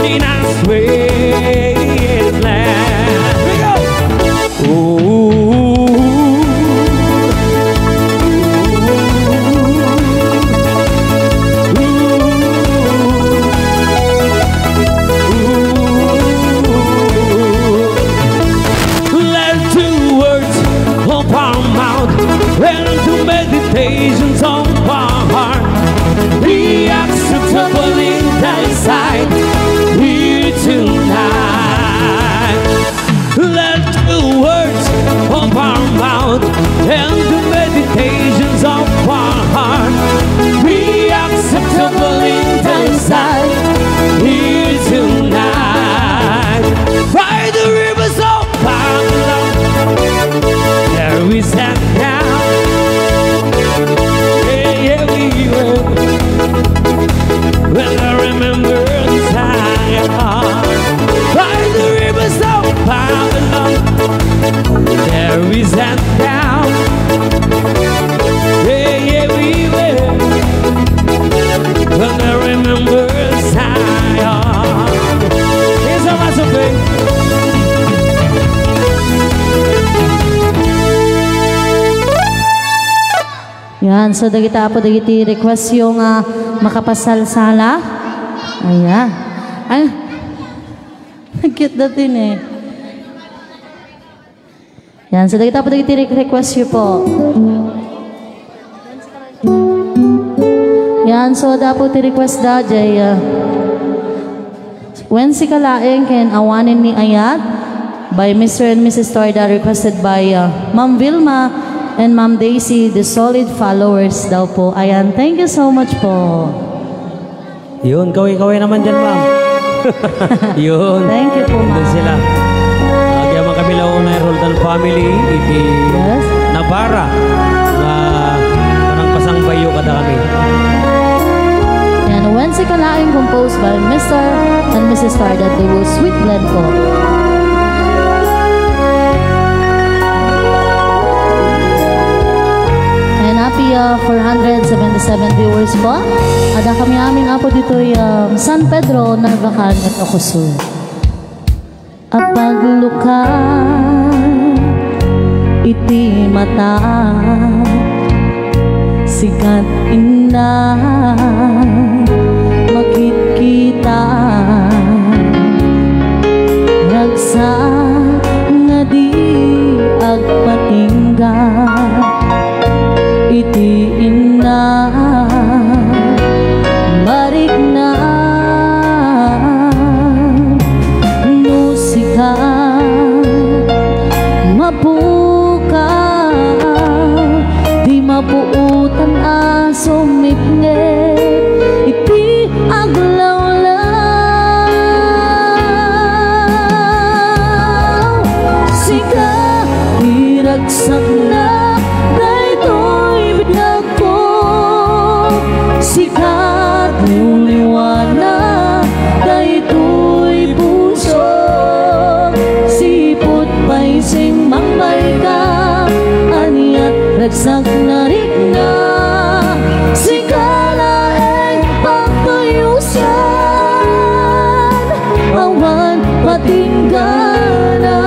in a strange land? Here we go. Ooh. Let the words of our mouth and the meditations of our heart be acceptable in thy sight here tonight. Let the words of Yan, so dagita, Apo, dagiti request yo nga makapasalsala. Ayan. Ay, nag-cute dati ni. Yan, so dagita, Apo, dagiti re-, request yo po. Yan, so adda, Apo, ti request da, jay, ah, Wen sika laeng ken awanen ni ayat by Mister and Missus Torda, requested by, uh, Ma'am Vilma and Ma'am Daisy, the solid followers daw po. Ayan, thank you so much po. Yun, kaway-kaway naman dyan, ma'am. Yun. Thank you po, ma'am. Nandun sila. Agyaman kami launay Roldan family, iti Yes. Navarra, nga parang pasangbayo kadakami. Yan, Wen sika laeng, composed by Mister and Missus Tarda Duo, Sweet Blend po. And happy, uh, four hundred seventy-seven viewers po. Adda kami amin, Apo, ditoy, um, San Pedro, Narvacan, Ilocos Sur. Apagluka iti mata, sikat inna makitkita, ragsak nga di agpatingga iti inna. Marikna no sika mapukaw, di mapuotan a sumipnget iti aglawlaw. Sika ti ragsakna, daytoy biag ko, sikat liwliwana, daytoy puso. Sipud pay simmangbayka, aniat ragsak nga rikna, sika laeng pagkayusan, awan patinggana.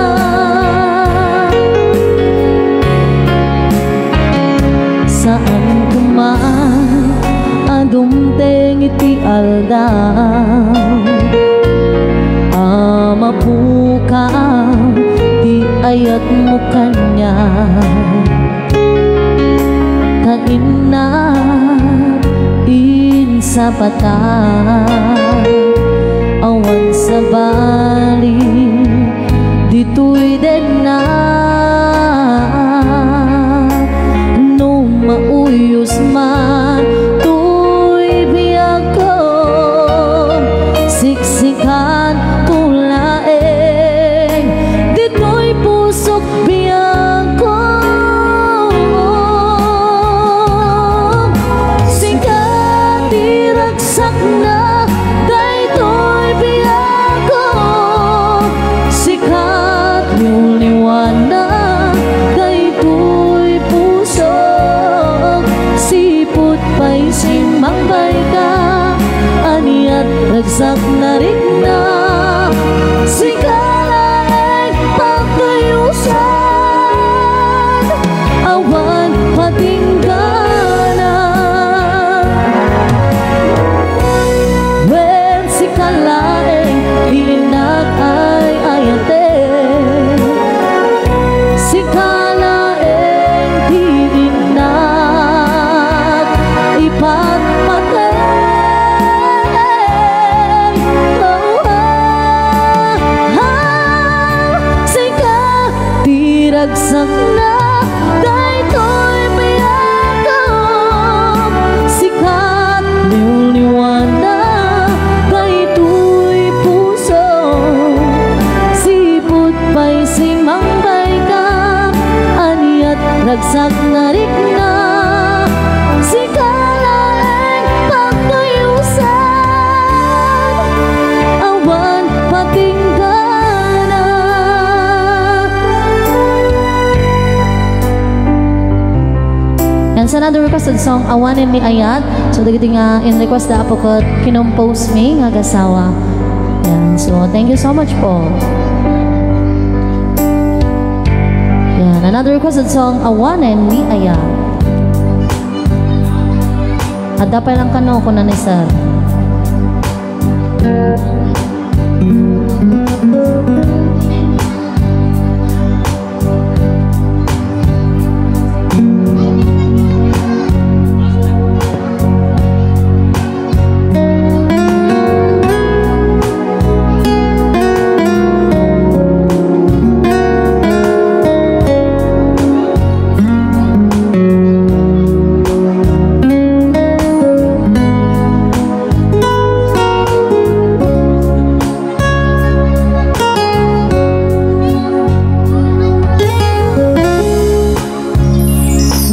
Saan koma a dumteng iti aldaw a mapukaw ti ayatmo kaniak. Ta innak insapata, awan sabali ditoy dennak. No mauyos man toy biagko, siksikan ko laeng ditoy pusok biagko. Sika ti ragsakna, daytoy biagko. Sikat liwliwana, daytoy puso. Sipud pay simmangbayka, aniat ragsak nga rikna, sika laeng pagkayusan, awan patinggana. Wen, sika laeng ti innak ay-ayaten, sika laeng ti innak ipatpateg. Oh, ah, ah, sika ti ragsakna, daytoy biagko. Sikat liwliwana, daytoy puso. Sipud pay simmangbayka, aniat ragsak nga rikna, sika laeng pagkayusan, awan patinggana. And sa another requested song, Awanen ni Ayat. So, dagiti nga in-request da Apo ket kinompose mi nga agasawa. Yan. So, thank you so much po. Yan. Another requested song, Awanen ni Ayat. Adda pay lang kano, kuna ni sir.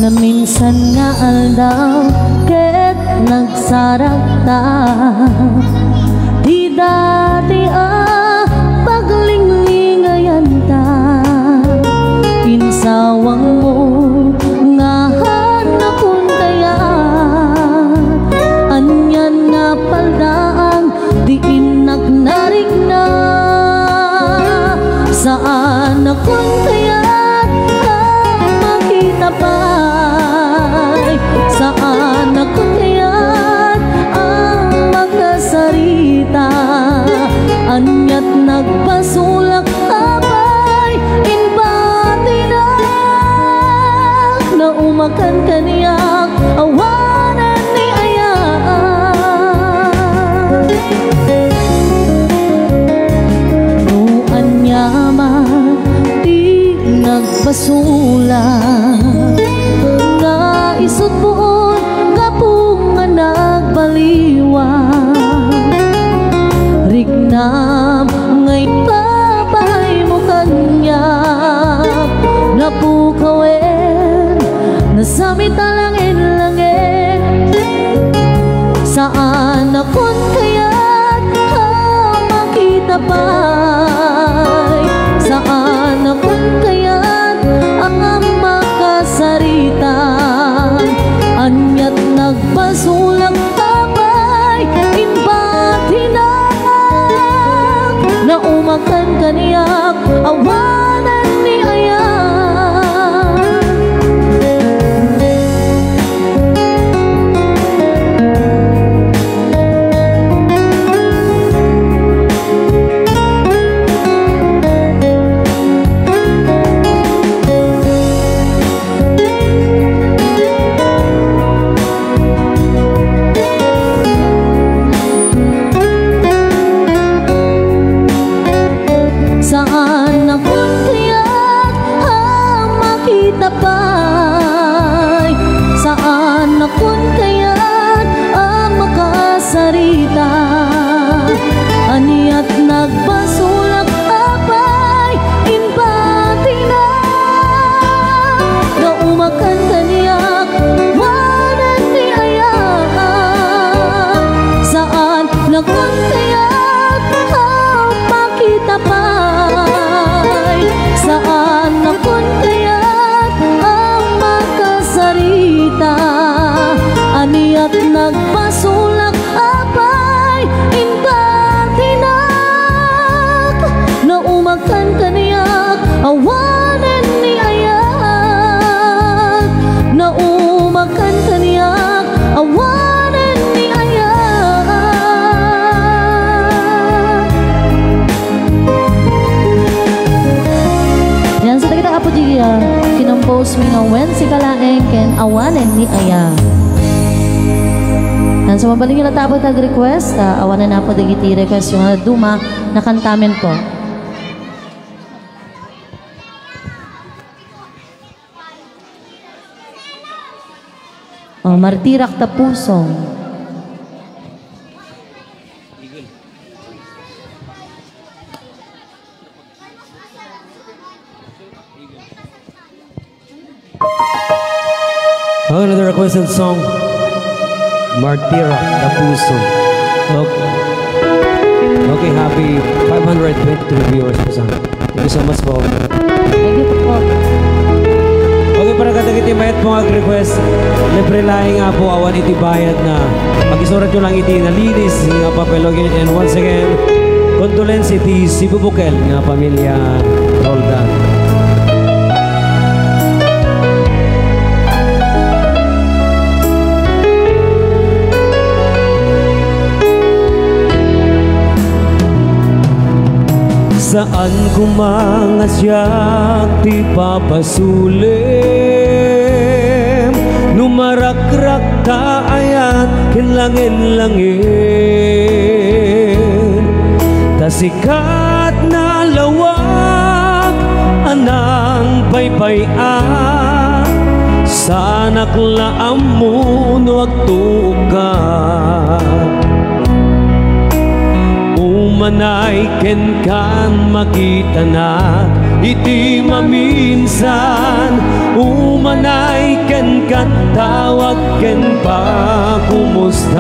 Naminsan nga aldaw ket nagsaragta ti dati a paglinglingayanta. Insawangmo nga hanakon kayat, anian nga paldaang ti innak narikna. Saanakon kayat a makita pay, saanakon kayat a makasarita. Aniat nagbasolak a pay, imbatinak, naumakan kaniak, awanen ni ayat. No aniaman ti nagbasolak, nga isut' puon gapu nga nagbaliwan, riknam nga ipapaaymo kaniak, napukawen, nasamit a langit-langit. Saanakon kayat a makita pay, saanakon kayat a makasarita. Aniat nagbasolak a pay, imbatinak, naumakan kaniak, awanen ni ayat. Saanakon kayat a makita pay, saanakon kayat a makasarita. Aniat nagbasolak a pay, imbatinak, naumakan kaniak, awanen ni ayat. Saanakon kayat a makita pay, saanakon kayat a makasarita. Aniat nagbasolak a pay, imbatinak, naumakan kaniak, awanen ni ayat, naumakan kaniak, awanen ni ayat. Yan, so dagita, Apo Gia, kinompose mi nga Wen Sika Laeng ken Awanen ni Ayat. Yan, so mabalin nga natapot nag-request, ah, awanen na po dagiti request yung, ah, duma, nakantamen po. Oh, Martirak ta Puso. Oh, another requested song. Martirak ta Puso. Okay. Okay, happy five hundred twenty-three viewers po sa Thank you so much po. Thank you po. Okay, para kadagiti mayat po nga request, libre laeng nga po, awan iti bayad na. Pag-isurat nyo lang iti nalinis nga papel, okay? And once again, condolence iti Cebu Bukel nga pamilya Roldan. Saan koma nga siak ti papasulem no marakrakta ayat ken langen-langen. Ta sikat na lawag a nangbaybay-an, saanak la ammo no agtuokka. Umanay kenkan, makitanak iti maminsan. Umanay kenkan, tawag ken pakumustam.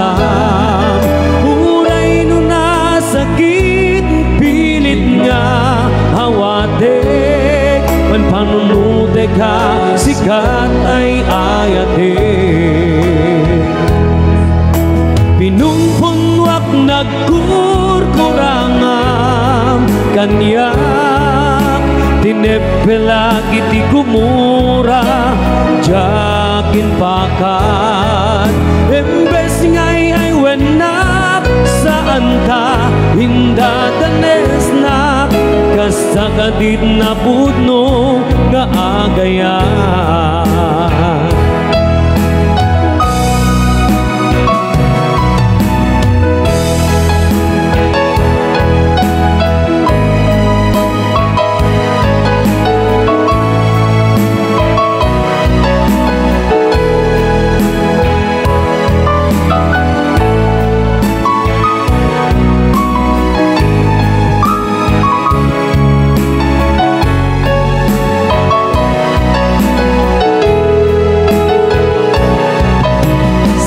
Uray no nasakit, pilit nga awatek, manpanunotek a sikat ay ayatek. Pinungpunnoak nagkurkurangam kaniak, tineppelak iti gumura, diak impakat. Imbes nga ay-aywennak, saan ta indadanesnak, kasta kadit napudno nga agayat.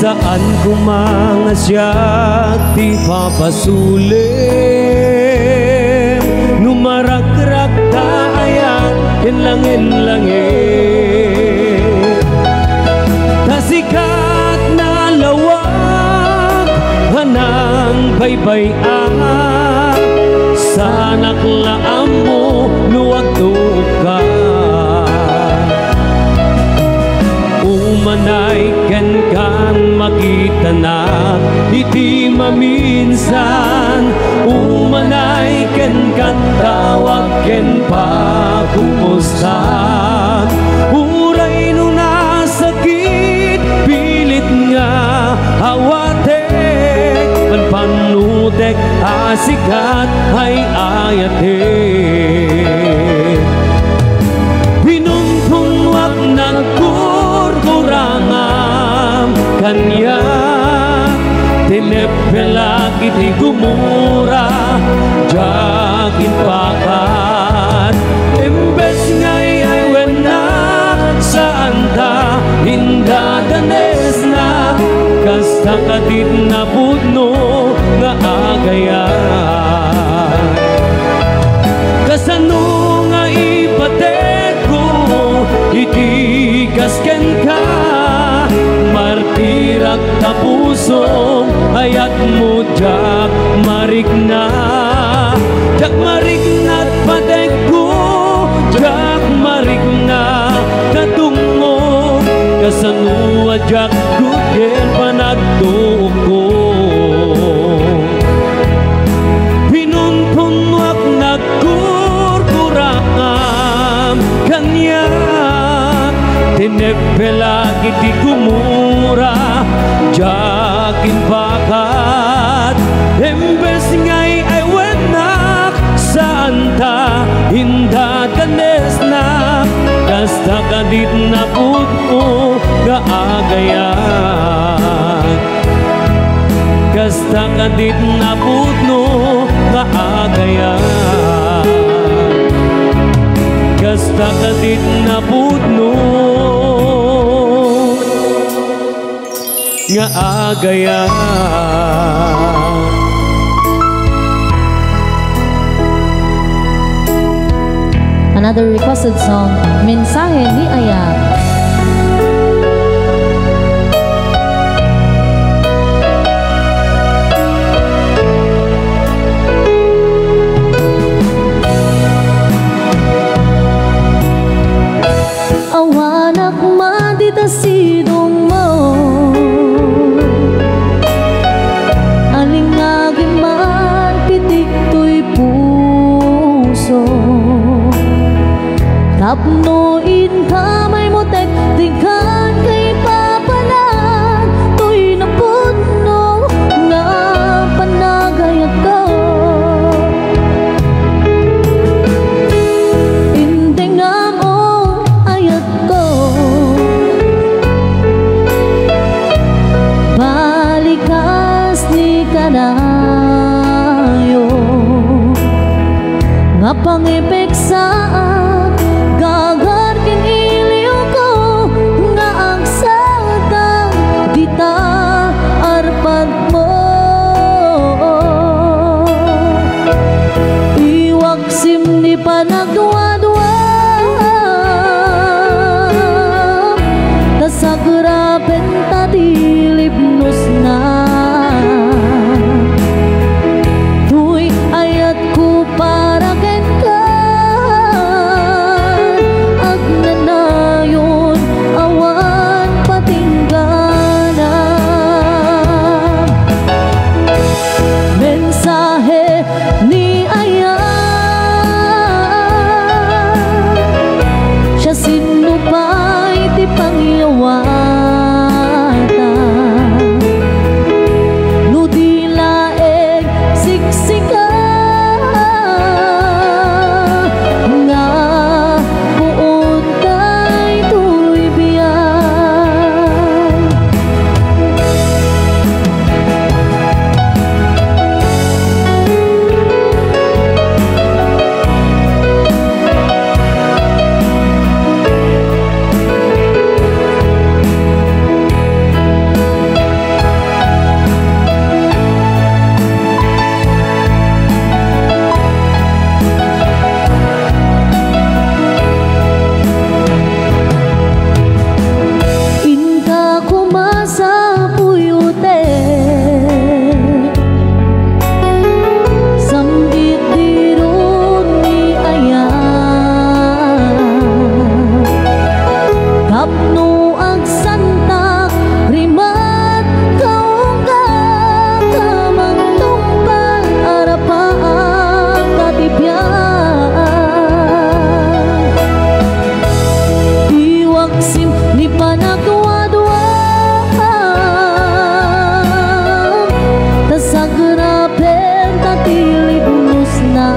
Saan koma nga siak ti papasulem no marakrakta ayat ken langen-langen. Ta sikat na lawag a nangbaybay-an, saanak la ammo no agtuokka. Umanay kenkan, makitanak iti maminsan. Umanay kenkan, tawag ken pakumustam. Uray no nasakit, pilit nga awatek, manpanunotek a sikat ay ayatek. Pinungpunnoak nagkurkurangam kaniak, tineppelak iti gumura, diak impakat. Imbes nga ay-aywennak, saan ta indadanesnak, kasta kadit napudno nga agayat. Kasano nga ipatekko iti kas kenka? Martirak ta pusom, ayatmo diak marikna. Diak marikna ti patekko, diak marikna ta tungmo. Kasano a diak gudder panagtuokko? Pinungpunnoak nagkurkurangam kaniak, tineppelak iti gumura, diak impakat. Imbes nga ay-aywennak, saan ta indadanesnak, kasta kadit napudno nga agayat. Kasta kadit napudno nga agayat. Kasta kadit napudno nga agayat. Another requested song, Mensahe ni Aya. Awanak man dita sidongmo, alingagi man pitik toy puso. No inka maymutek, dikan kaipapanan, toy napudno nga panagayatko. Intengam, o ayatko, balikas ni kanayon nga pangipigsaak, gagar ken iliwko nga agsatak dita arpadmo. Iwaksim ni panagduaduam, ta sagrapen ta ti libnosna. Toy ayatko para kenka, agnanayon, awan patinggana. Mensahe ni ayat, siasino pay ti pangyawatan? No di laeng siksika nga puon daytoy biag. Inka koma sa puyotek, samdit diron ni ayat. Tapno agsantak, rimat kaungka, kamangtungpal, arapaak a ti biag. Iwaksim ni panagduaduam, ta sagrapen ta ti libnosna.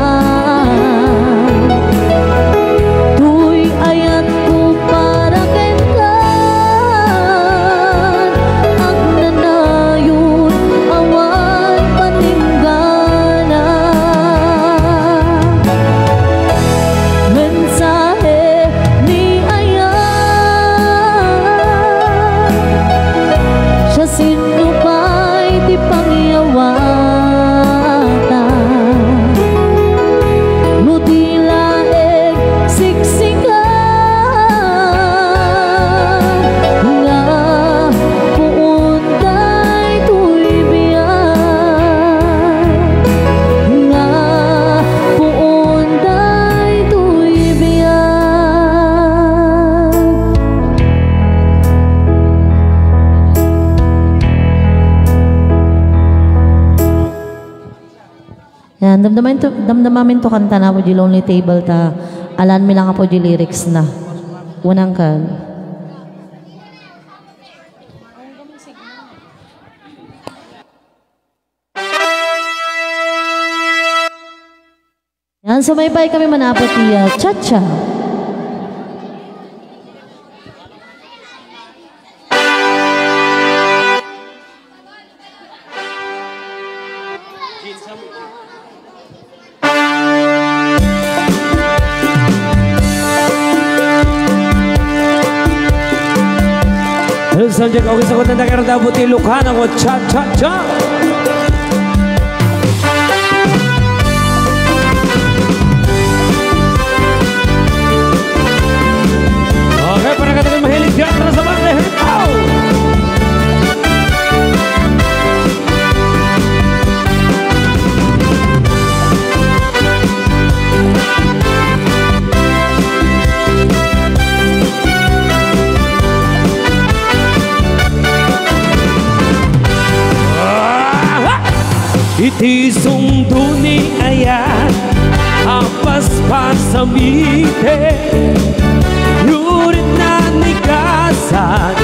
Toy ayatko para kenka, agnanayon, awan paninggana. Mensahe ni ayat, siasino pay ti pangyawatan? No di laeng siksika nga puon daytoy biag, nga puon daytoy biag. Yan, damdamamin to, damdamamin to kantana pay di Lonely Table ta alanmi lang pay di lyrics na. Unang kan. Yan, sumaypay kami manapot ti, ah, cha-cha. Hello, sound check. Okay, sa kutang taga Randabo, ti Lucana, mo cha, cha, cha. Okay, para katagan mahilig dyan, tara sa mga, here we go! Iti sungdo ni ayat a paspasamitek, Sa-,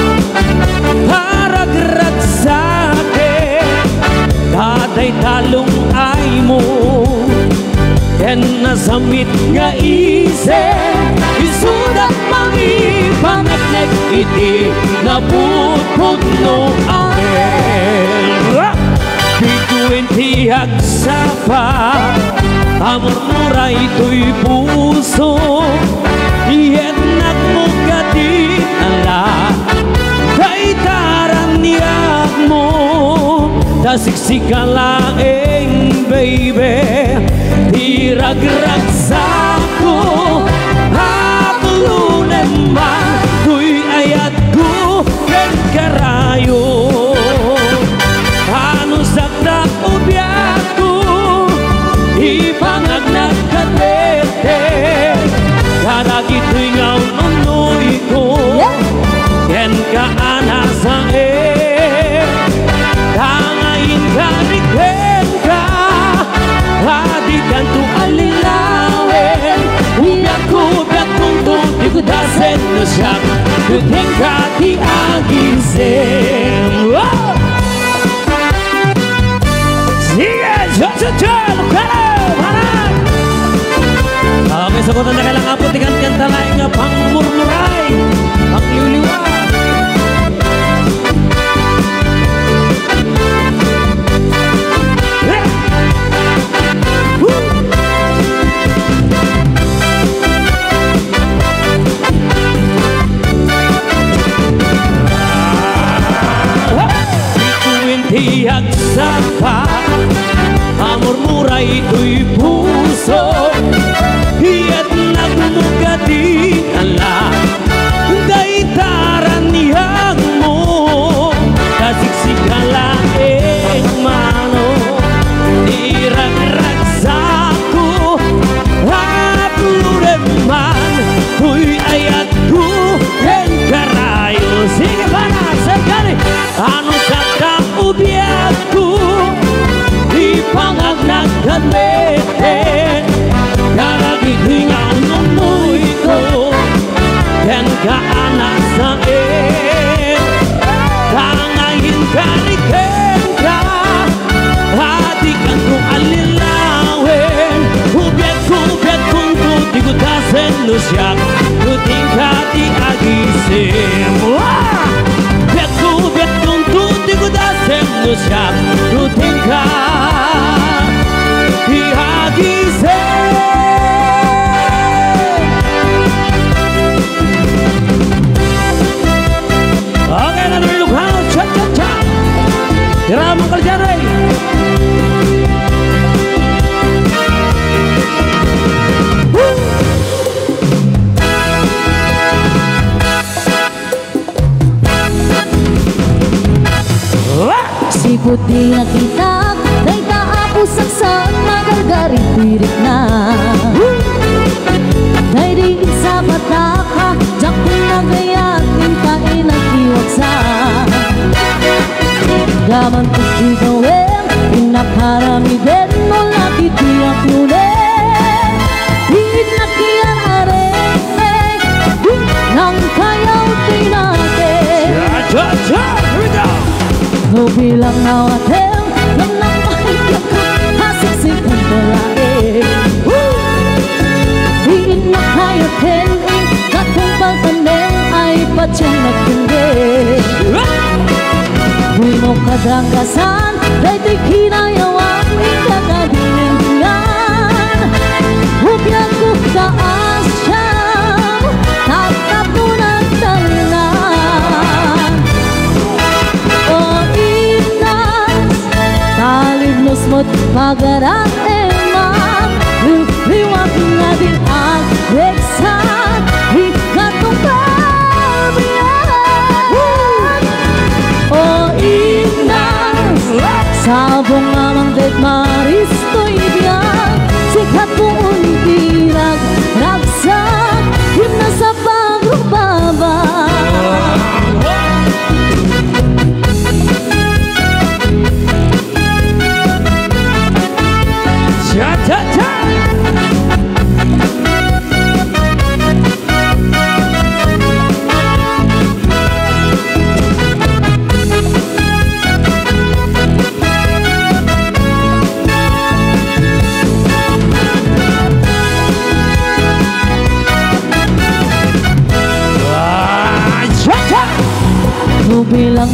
paragragsaken, ta dayta lung-aymo, ken nasamit nga isip, isuda mangipaneknek iti napudpudno a Bituin ti agsapa, amurmura itoy puso, yet nagmukad ti ala, dayta raniagmo, ta siksika laeng, baby, ti ragragsakko, apulunem man, toy ayatko, ken karayo. Anus a ta ubiakko, ipangagnak kadagiti, kadagitoy nga ununnoyko, kenka a nasaen, ta nga inkari kenka, a dikanto allilawen, ubiakko, ubiakkonto, ti gudasen no siak, ket kenka ti agisem. Wow! Sige, Jojo Joel, Lucano, Parang! Okay, sagutan na kailangan po, tikan-kanta laeng nga pangmurmuray, pangliwliwa. Bituin ti agsapa, amurmura itoy puso, yet nagmukad ti ala, dayta raniagmo, ta siksika laeng mano, ti ragragsakko, apulunem man, toy ayatko, ken karayo. Sige, para, sir, gani. Anus a ta ubiakko, ipangagnak kadagiti, kadagiti nga ununnoyko, kenka a nasaen, ta nga inkari kenka, a dikanto allilawen, ubiakko, ubiakkonto, ti gudasen no siak, ket kenka ti agisem. Ubiakko, ubiakkonto, ti gudasen no siak, ket kenka ti agisem. Okay, another Ilocano, cha-cha-cha. Tira, Mang Kaldianay. Woo! Sipud ti nakitak, dayta a pusaksak, nagargarit ti rikna. Daydi insabatak, diak nagayat, inta inagkiwagsa. Gaman ti gawem, innak aramiden, no lakit ti apunen. Innak iyan arek, nang kayaw ti nate. Cha, cha, cha! Here we go! No bilang nawatem, nang napahigyak ka, hasiksikan ka laeng. Woo! Di innak kayaw ken, katong pagpandeng ay patiyang nagtengge. Woo! Di mo kadangkasan, daytoy kinayawam, ikakadinengdingan. Ubiakko ka a siam, taptapno nagtalna. O inas, talibnos mo't pagaraeman, liwliwak nga di agreksak, ikatungpal biag. O inas, sabong nga mangted maristoy biag, sika poon ti ragragsak, dimna sa pagrumbaba. Cha, cha, cha!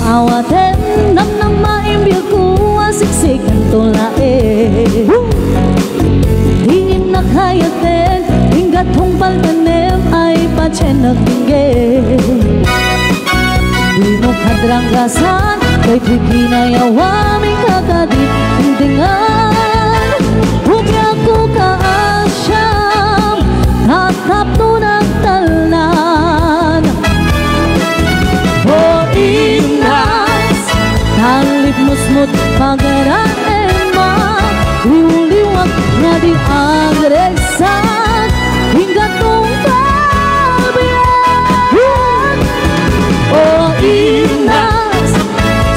Awatem, namnamaem biagko a siksikento laeng. Dinak hayaten, inggatong paltanem ay patien agingge. Dimo kadranggasan, daytoy kinayawam, ikakadit dingdingan. Bumiagko ka a siam, tapno nagtalnan. O Inas, talipmusmot pagaraemak, liwliwak nga di agregsak, inggatong kabiag. O Inas,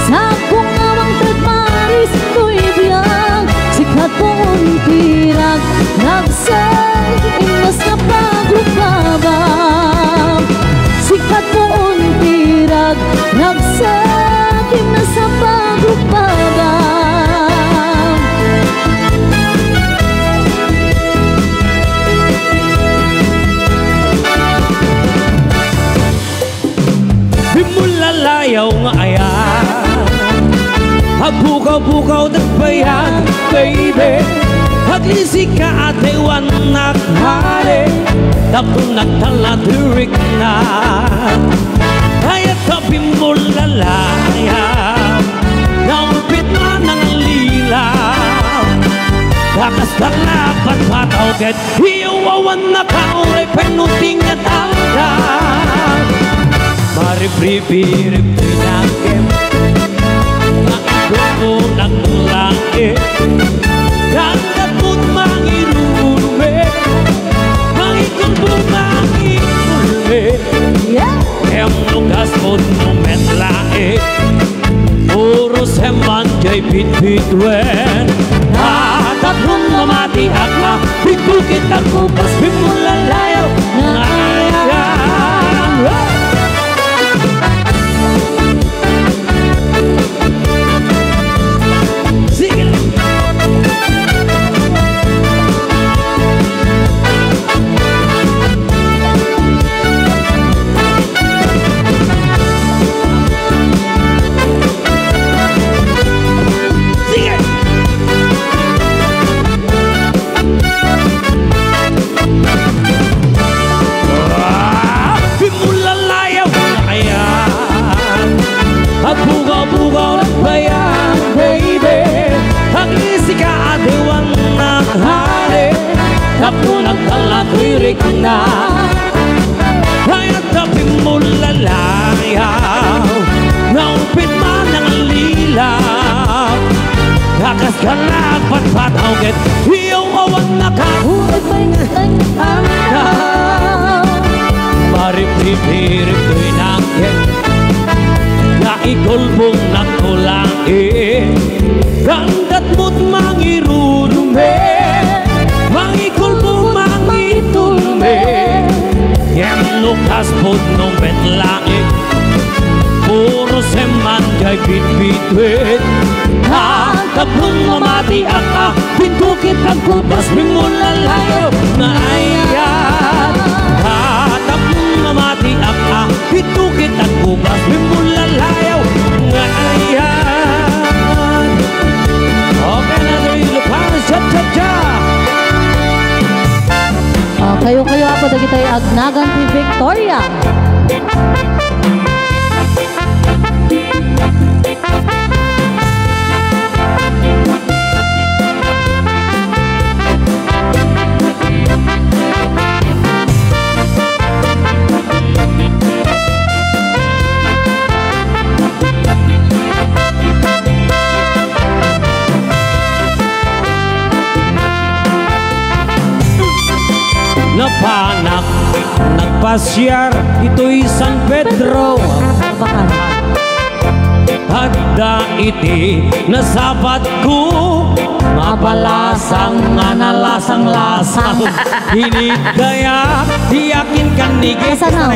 sakbong nga mangted maris toy biag, sika ti untirag, nagsen, Inas nga pagrukabam. Sika ti untirag, nagsen, Inas nga pagrukabam. Bimmulalayaw nga ayan, agbukaw-bukaw dagbayan, baby. Aglisika a dewan naghale, tapno nagtalna ti rikna. Kayat ta bimmulalayaw, naupit man ang lilaw. Dakas ka na patpataw ket Iyaw awan nakauray pagnuting nga tangka. Maribribirib ti nangkem, maigulbo nagtulangke. Dandat mo't mangirurume, mangigulbo, mangigulme. Yeah. Kem no gaspod mo met laeng. Puro seman jay bitbituen. Tatapnon mamatiak a, bitbukit a kupas, bimmulalayaw nga ayan. Sige. Sige! Ah! Bimmulalayaw nga ayan. Agbugaw-bugaw lang bayan, baby. Aglisika a dewan naghale. Tapno nagtalna toy rikna. Kayat ta bimmulalayaw, naupit man ang lilaw. Dakas ka na agpatpataw ket iyaw awan naka-, Maribribirib toy nangkem, naigulbong nagtulangke. Dandat mo't mangirurume, mangigulbo, mangitulme. Ngem no kas pudno met laeng, puro seman jay bitbituen. Tatapnon mamatiak a, bintukit a kupas, bimmulalayaw nga ayan. Tatapnon mamatiak a, bintukit a kupas, bimmulalayaw nga ayan. Okay, another Ilocano cha-cha-cha. Ah, kayo-kayo, apo, dagiti agnagan ti Victoria. Napanak, nagpasiar ditoy San Pedro. Bacan. Adda iti nasabatko, mapalasang nga nalasang-lasang. Inigaya ti akin kannigit. Kasano?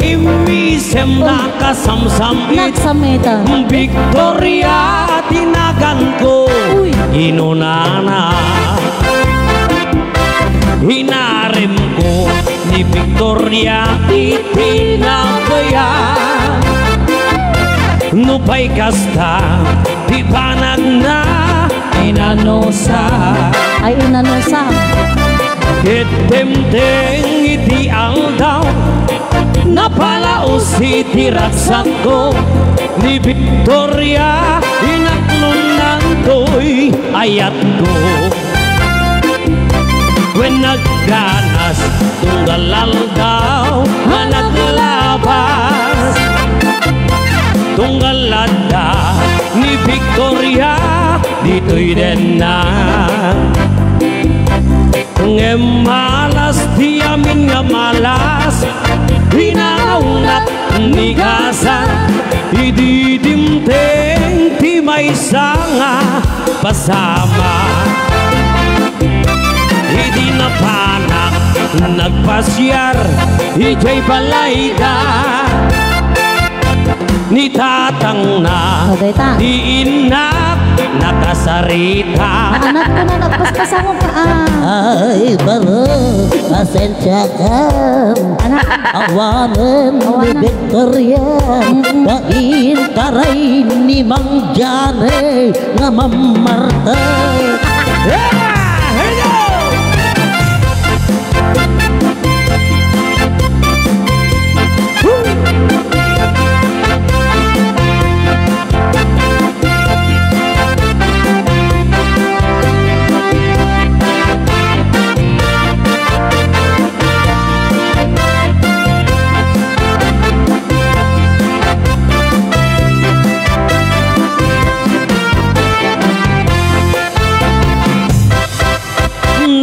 Immisem nakasamsam it. Nagsamita. Victoria ti naganko. Uy. Inunana. Inaremko ni Victoria ti pinabayan. No pay kasta, ti panagna inanusa. Ay, inanusa. Ket dimteng iti aldaw, napalaos iti ragsakko, ni Victoria inaklonnantoy ayatko. Wen nagganas, tunggal aldaw a naglabas, tunggal adda ni Victoria ditoy denna. Ngem malas ti amin nga malas, inaunat ni Gasat, idi dimteng ti maysa nga pasama. Idi napanak nagpasiar idiay balayda, ni tatangna, Aday ta. Di innak nakasarita. Anak ko na nagpaspasangok ka, ah. Ay, baro, pasensiakan. Anak. Awanen ni Awanen. Victoria, Mm-mm. Kain karay ni Mang Jane nga mammarta. Yeah! Here we go!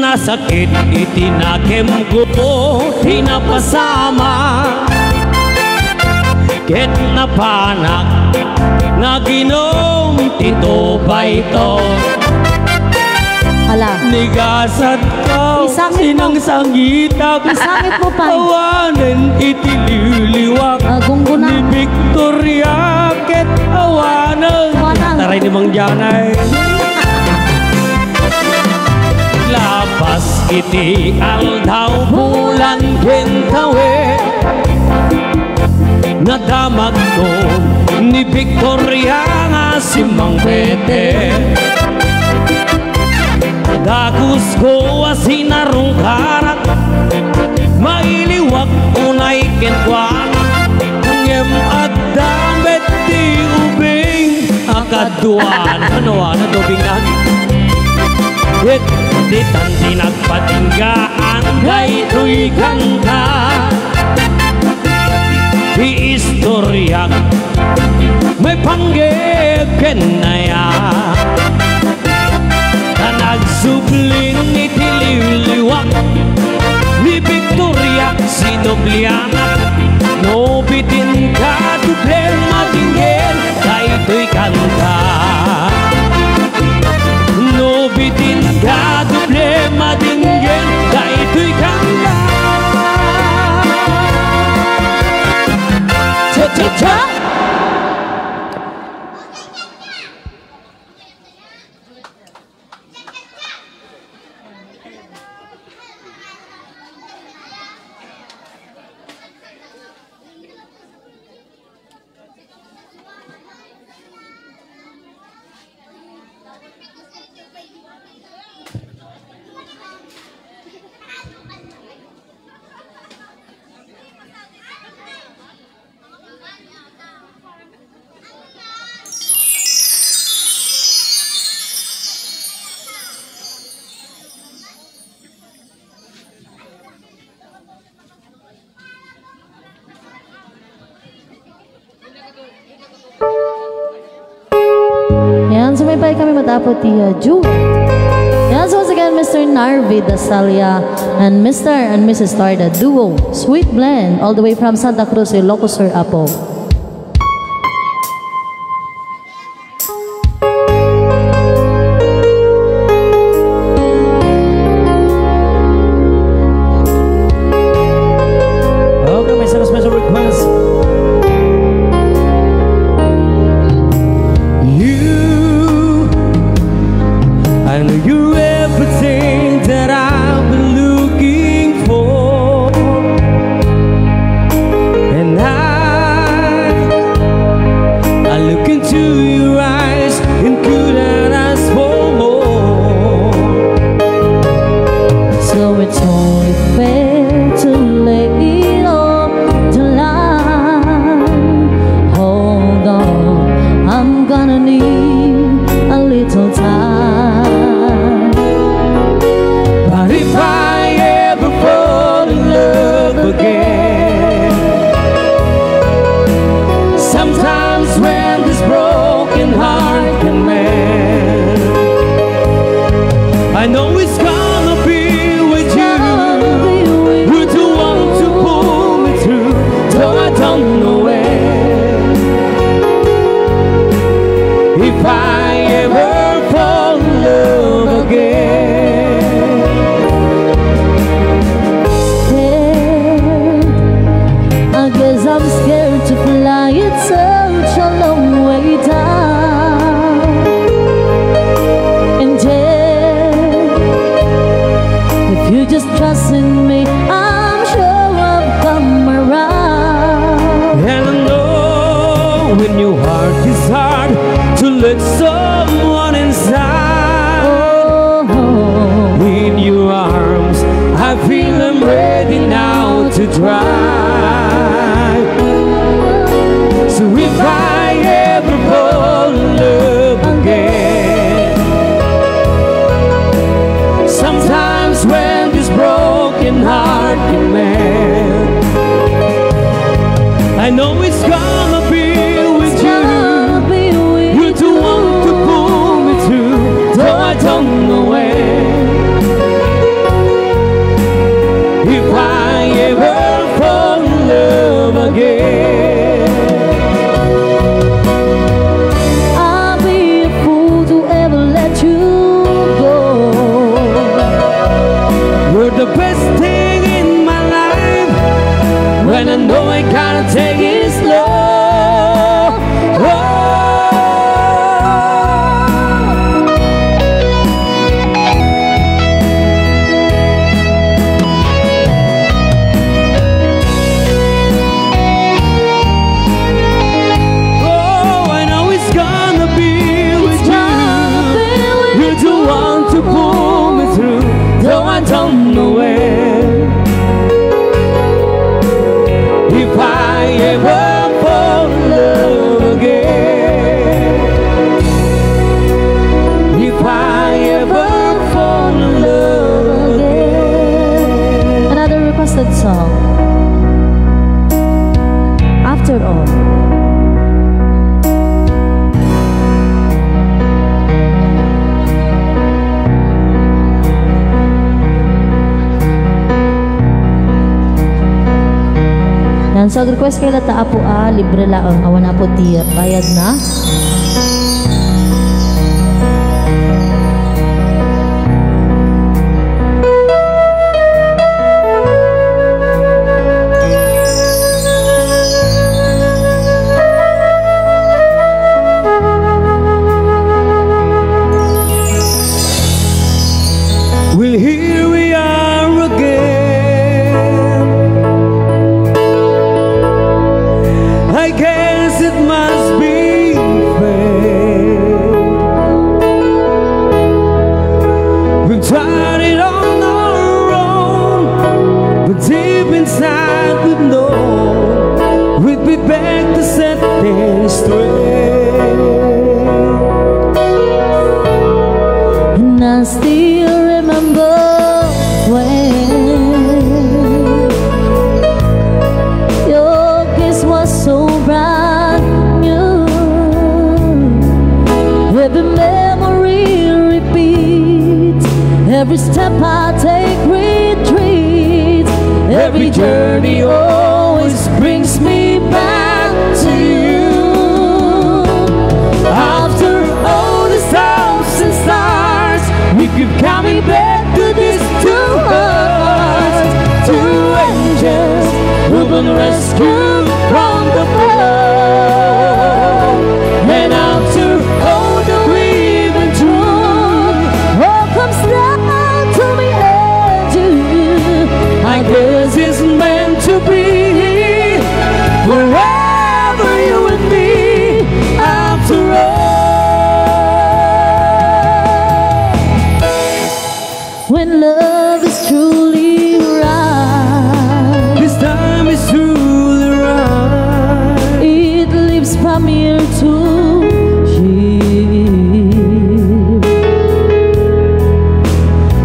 Nasakit iti nakemko ti napasama, ket napanak naginom ti tubay to. Ala. Ni Gasat ko, Isangit mo. Sinangsangitak. Isangit mo, pay. Awanen iti liwliwak. Ah, gungguna. Ni Victoria ket awanen. Awanen. Taray ni Mang Janay. Lapas iti aldaw, bulan ken tawen, nadamagko ni Victoria nga simmangpet. Dagusko a sinarungkarak, mailiwak unay kenkuana, ngem adda met ti ubing a kaduan. Ano, ano, tubing na? Ket ditan ti nagpatinggaan daytoy kanta. Ti istoriak maipanggep ken nayak. Ta nagsublin iti liwliwak ni Victoria, sinublianak. No bitin ka, doble madinggen daytoy kanta. No bitin ka, doble madinggen daytoy kanta. Cha, cha, cha! Ayan, sumaypay kami matapos ti, uh, duet. Ayan, so once again, Mister Narvi Dasalia and Mister and Missus Tarda Duo, Sweet Blend, all the way from Santa Cruz, Ilocos Sur, Apo. Okay, may special, special request. You, I know you're everything that I've been looking for, and I Know it's gonna be with you. Would you want to pull me through? Though I don't know where. If I ever fall in love again. Scared, I guess I'm scared to fly. It's such a long way down. And yet, if you just trust in me, I'm sure I'll come around. And I know in your heart it's hard to let someone inside. Oh. In your arms, I feel I'm ready now to try. So if I ever fall in love again, sometimes when this broken heart can mend, I know it's gonna be with you. You're the one to pull me through, though I don't know when. If I ever fall in love again, I'll be a fool to ever let you go. You're the best thing in my life. When I know I gotta take it slow. Oh. Oh, I know it's gonna be with you. You're the one to pull me through, though I don't know when. If I ever fall in love again, if I ever fall in love again. Another requested song. After All. Yan, so ag-request kayo latta, Apo, a libre laeng, awan, Apo, ti bayadna. Well, here we are again. I guess it must be fate. We've tried it on our own, but deep inside we know we'd be back to set things straight. And I still remember when your kiss was so brand new. Every memory repeats, every step I take retreats, every journey always brings me back to you. After all the stops and stars, we keep coming back to these two hearts, two angels who've been rescued from the flood. And after all that we've been through, all comes down to me and you. I guess it's meant to be. Forever you and me, after all. When love is truly right, this time is truly right, it lives from year to year.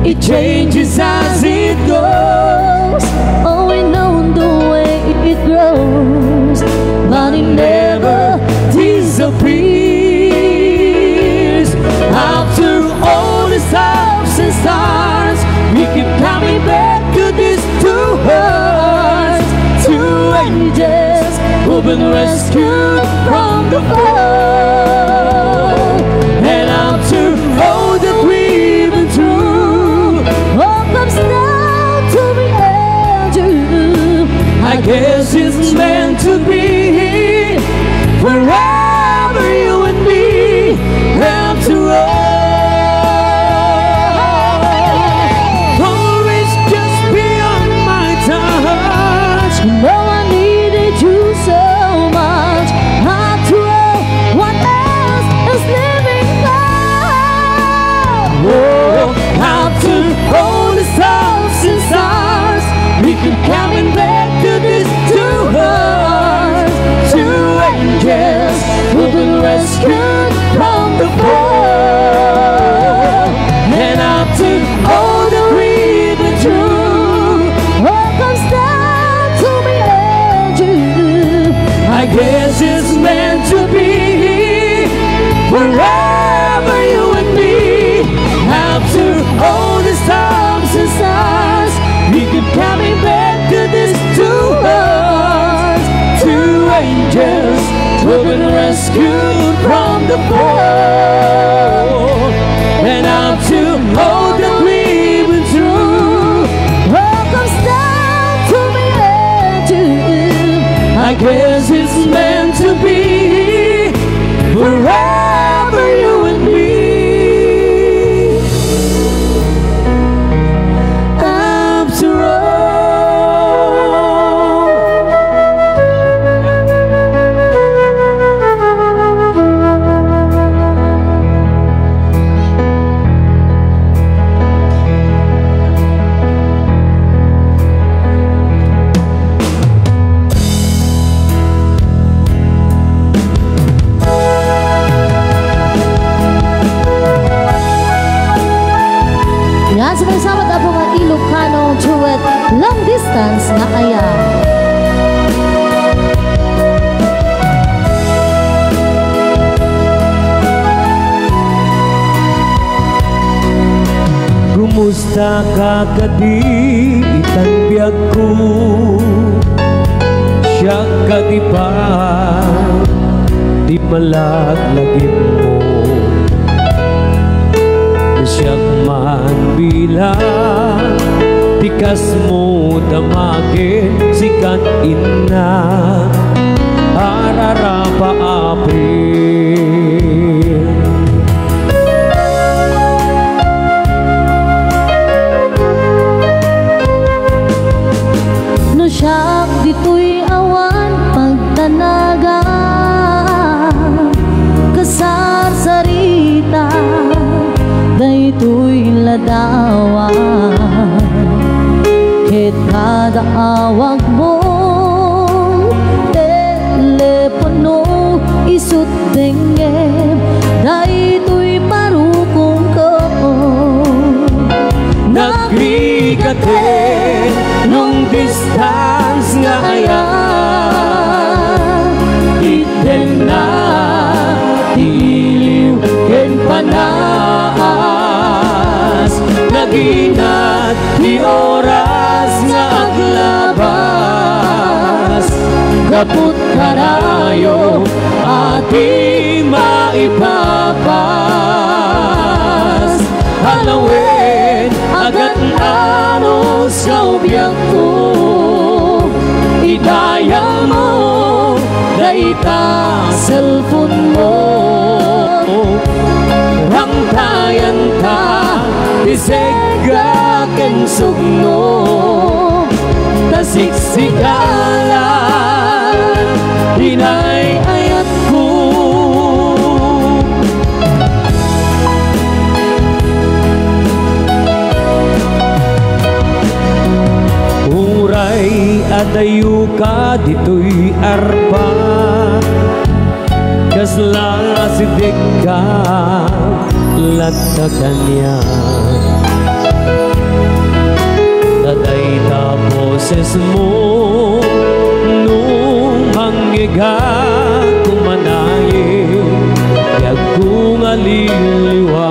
It changes as it goes. Oh, we know the way it grows, but it never disappears. After all the stops and stars, been rescued from the fall. And after all that we've been through, all comes down to the end. I guess it's meant to be. Forever you and me, after all. Always just beyond my touch. No, I needed you so much. After all, what else is living for? Oh, after all the stars and stars, we keep coming back to these two hearts, two angels who've been rescued from the fall. And after all that we've been through, all comes down to me and you. I guess it's meant to be. Forever you and me, after all the storms and stars, we keep coming back to these two hearts, two angels who've been rescued from the fall. And after all that we've been through, all comes down to me and you. I guess it's meant to be. Forever you and me, after all. Yan, sumaysama tayo nga Ilocano duet, Long Distance nga Aya. Kumusta ka kadi itan biagko? Siak kadi pay ti malaglagipmo. Siak man bilang ti kasmo, damagen sikan inna, ararapa apil. No siak ditoy awan pagtanagan, kasarsarita daytoy ladawan. Ket kada awagmo, telepono, isut dengngem daytoy parukongko. Nagbigaten long distance nga aya, itdenna ti iliw ken panas. Naginat ti oras nga aglabas, gapu kanayon a di maipapas. Alawen, agan-anos nga biagko, idayalmo dayta cellphone mo. Rangtayanta ti segga ken sugno, ta siksika la ti nay-ayatko. Uray adayoka ditoy arpa, kasla asidegka latta kaniak. Ta dayta bosesmo no mangngegak, kumanayen ti agko nga liwliwa.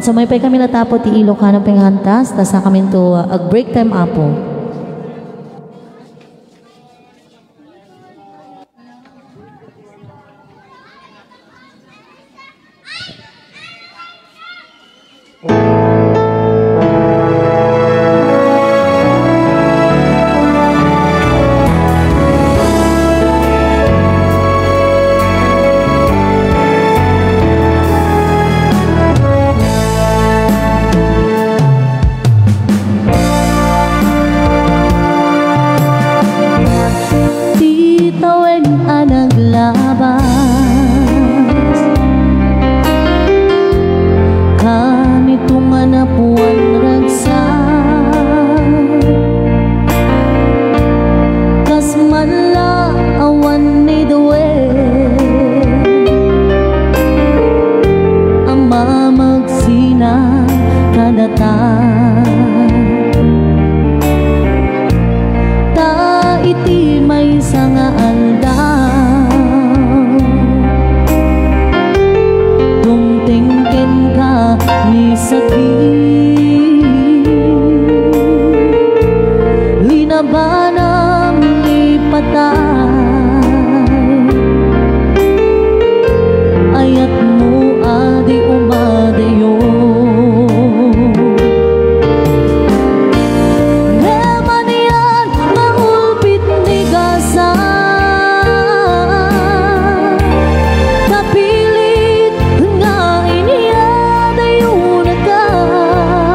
Sumay pay kami latta, Apo, ti Ilocano pay nga kantas, ta sakaminto ag-break time, Apo. Ti tawen a naglabas, kanito nga napuan ragsak. Kas man la awan ni Due a mamagsina kadata. Ta iti maysa nga aldaw, dumteng kenka ni sakit. Linabanam ni patay. Ayatmo a di umadayo. Ngem anian nga ulpit ni Gaza, kapilit nga inyadayonakan.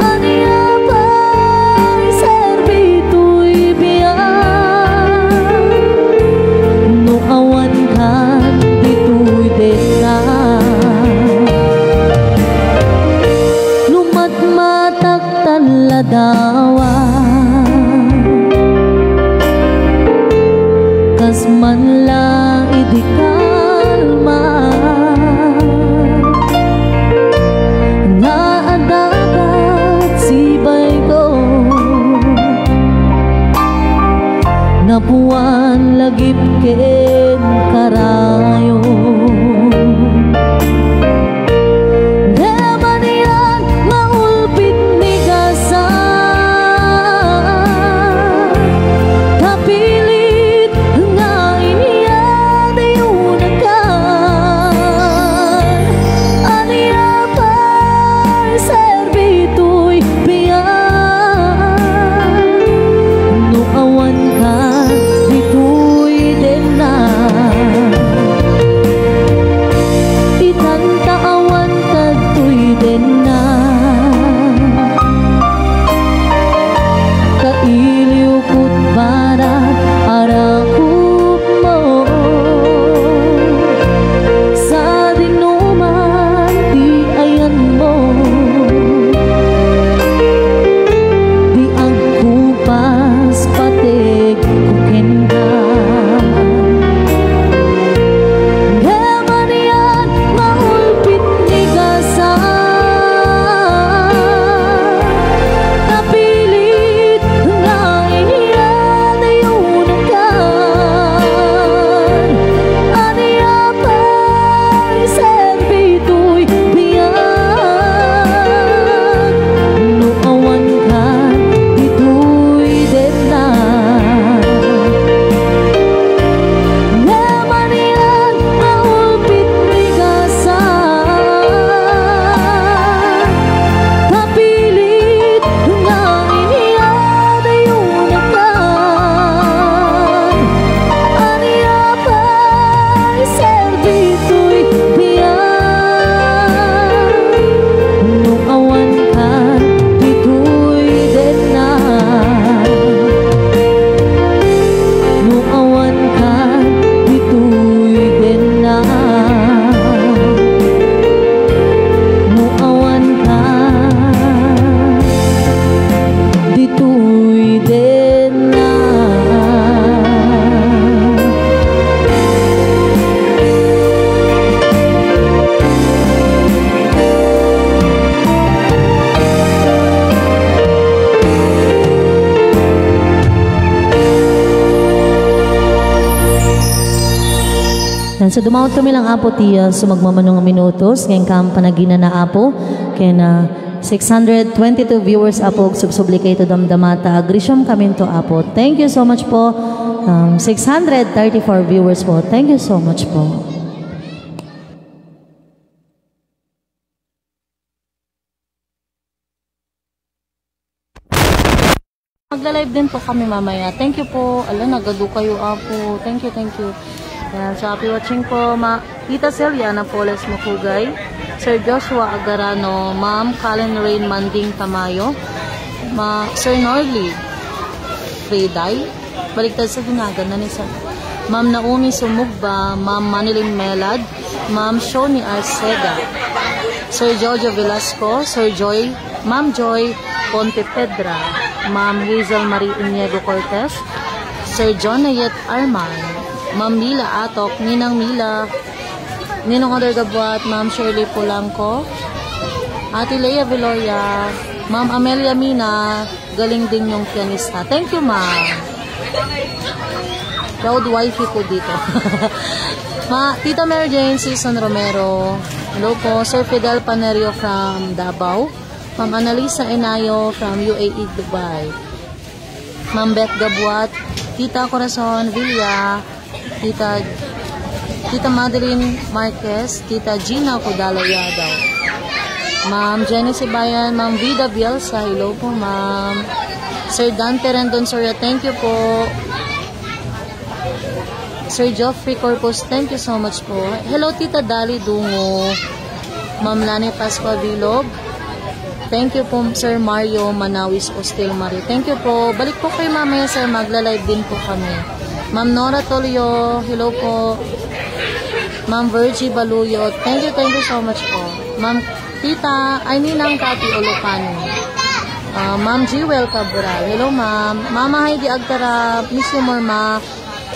Ania pay serbi toy biag no awan kan ditoy deta? Lumatmatak tan ladawan, kas man la idi kalma nga adda kat sibayko. Napuan lagip ken karayo. Ngem anian nga ulpit ni Gaza, kapilit nga inyadayonakan. Ania pay serbi toy biag no awan ka ditoy dena? Tan sa dumawat kami lang, Apo, ti, ah, sumagmamano nga minutos, ngem kam panaginana, Apo, ken, ah, six hundred twenty-two viewers, Apo, ug subsubli kayo to damdama ta agrisiam kami to, Apo. Thank you so much po. Um, six hundred thirty-four viewers po. Thank you so much po. Magla-live din po kami mamaya. Thank you po. Ala, nagadu kayo, Apo. Thank you, thank you. Yan, so happy watching po, Ma Tita Celia Napoles Makugay, Sir Joshua Agarano, Ma'am Colin Rain Manding Tamayo, Ma Sir Norly Freday, baliktad sa ginagan na ni Sir. Ma'am Naomi Sumugba, Ma'am Manilyn Melad, Ma'am Shoni Arcega, Sir Jojo Velasco, Sir Joy, Ma'am Joy Pontepedra, Ma'am Hazel Marie Iniego Cortez, Sir John Nayet Arman, Ma'am Mila Atok, Ninang Mila, Ninong Ader Gabuat, Ma'am Shirley Polanco, Ate Lea Veloria, Ma'am Amelia Mina, galing din yung pianista. Thank you, ma'am. Proud wifey po dito. Ma, Tita Mary Jane Season Romero. Hello po, Sir Fidel Panerio from Davao. Ma'am Annalisa Enayo from U A E, Dubai. Ma'am Beth Gabuat, Tita Corazon Villa, Tita, Tita Madeline Marquez, Tita Gina Cudalo Yadaw. Ma'am Jenny Sibayan, Ma'am Vida Bielsa, hello po, ma'am. Sir Dante Rendon Soria, thank you po. Sir Geoffrey Corpus, thank you so much po. Hello, Tita Dali Dungo. Ma'am Lani Pascua Bilog. Thank you po, Sir Mario Manawis Ostil Marie. Thank you po. Balik po kayo mamaya, sir. Magla-live din po kami. Ma'am Nora Tolio, hello po. Ma'am Virgie Baluyo, thank you, thank you so much po. Ma'am Tita, ay, Ninang Cathy Olocano. Ah, Ma'am Jewel Cabral, hello, ma'am. Mama Heidi Agtara, miss you more, ma.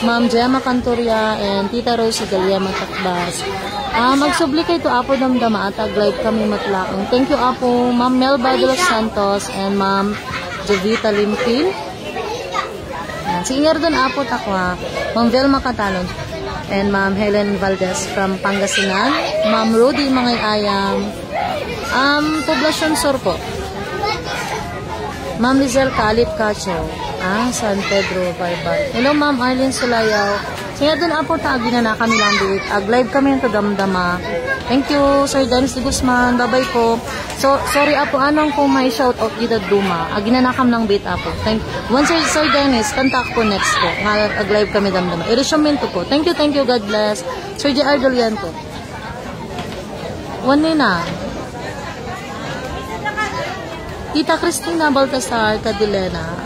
Ma'am Gemma Cantoria and Tita Rosie Galiema Takbas. Ah, magsubli kayo to Apo Damdama at ag-live kami met laeng. Thank you, Apo. Ma'am Melba de los Santos and Ma'am Jovita Limpin. Yan. Singer don, Apo, takwa. Ma'am Velma Catalon and Ma'am Helen Valdez from Pangasinan. Ma'am Rudy Mangay-ayam. Um, Poblacion Sur po. Ma'am Lizelle Calip Cacho. Ah, San Pedro, Barbary. Hello, Ma'am Arlene Sulayaw. Kaya dun, Apo, ta aginana kami lang dito. Ag-live kami to Damdama. Thank you, Sir Dennis de Guzman. Bye-bye po. So, sorry, Apo, anong kung may shout out dita duma? Aginana kam lang bit, Apo. Thank you. One, Sir, Sir Dennis, kanta ako next po. Nga, ag-live kami Damdama. I-resume to po. Thank you, thank you. God bless. Sir J R Dolian po. One na. Tita Christina Baltasar Cadilena.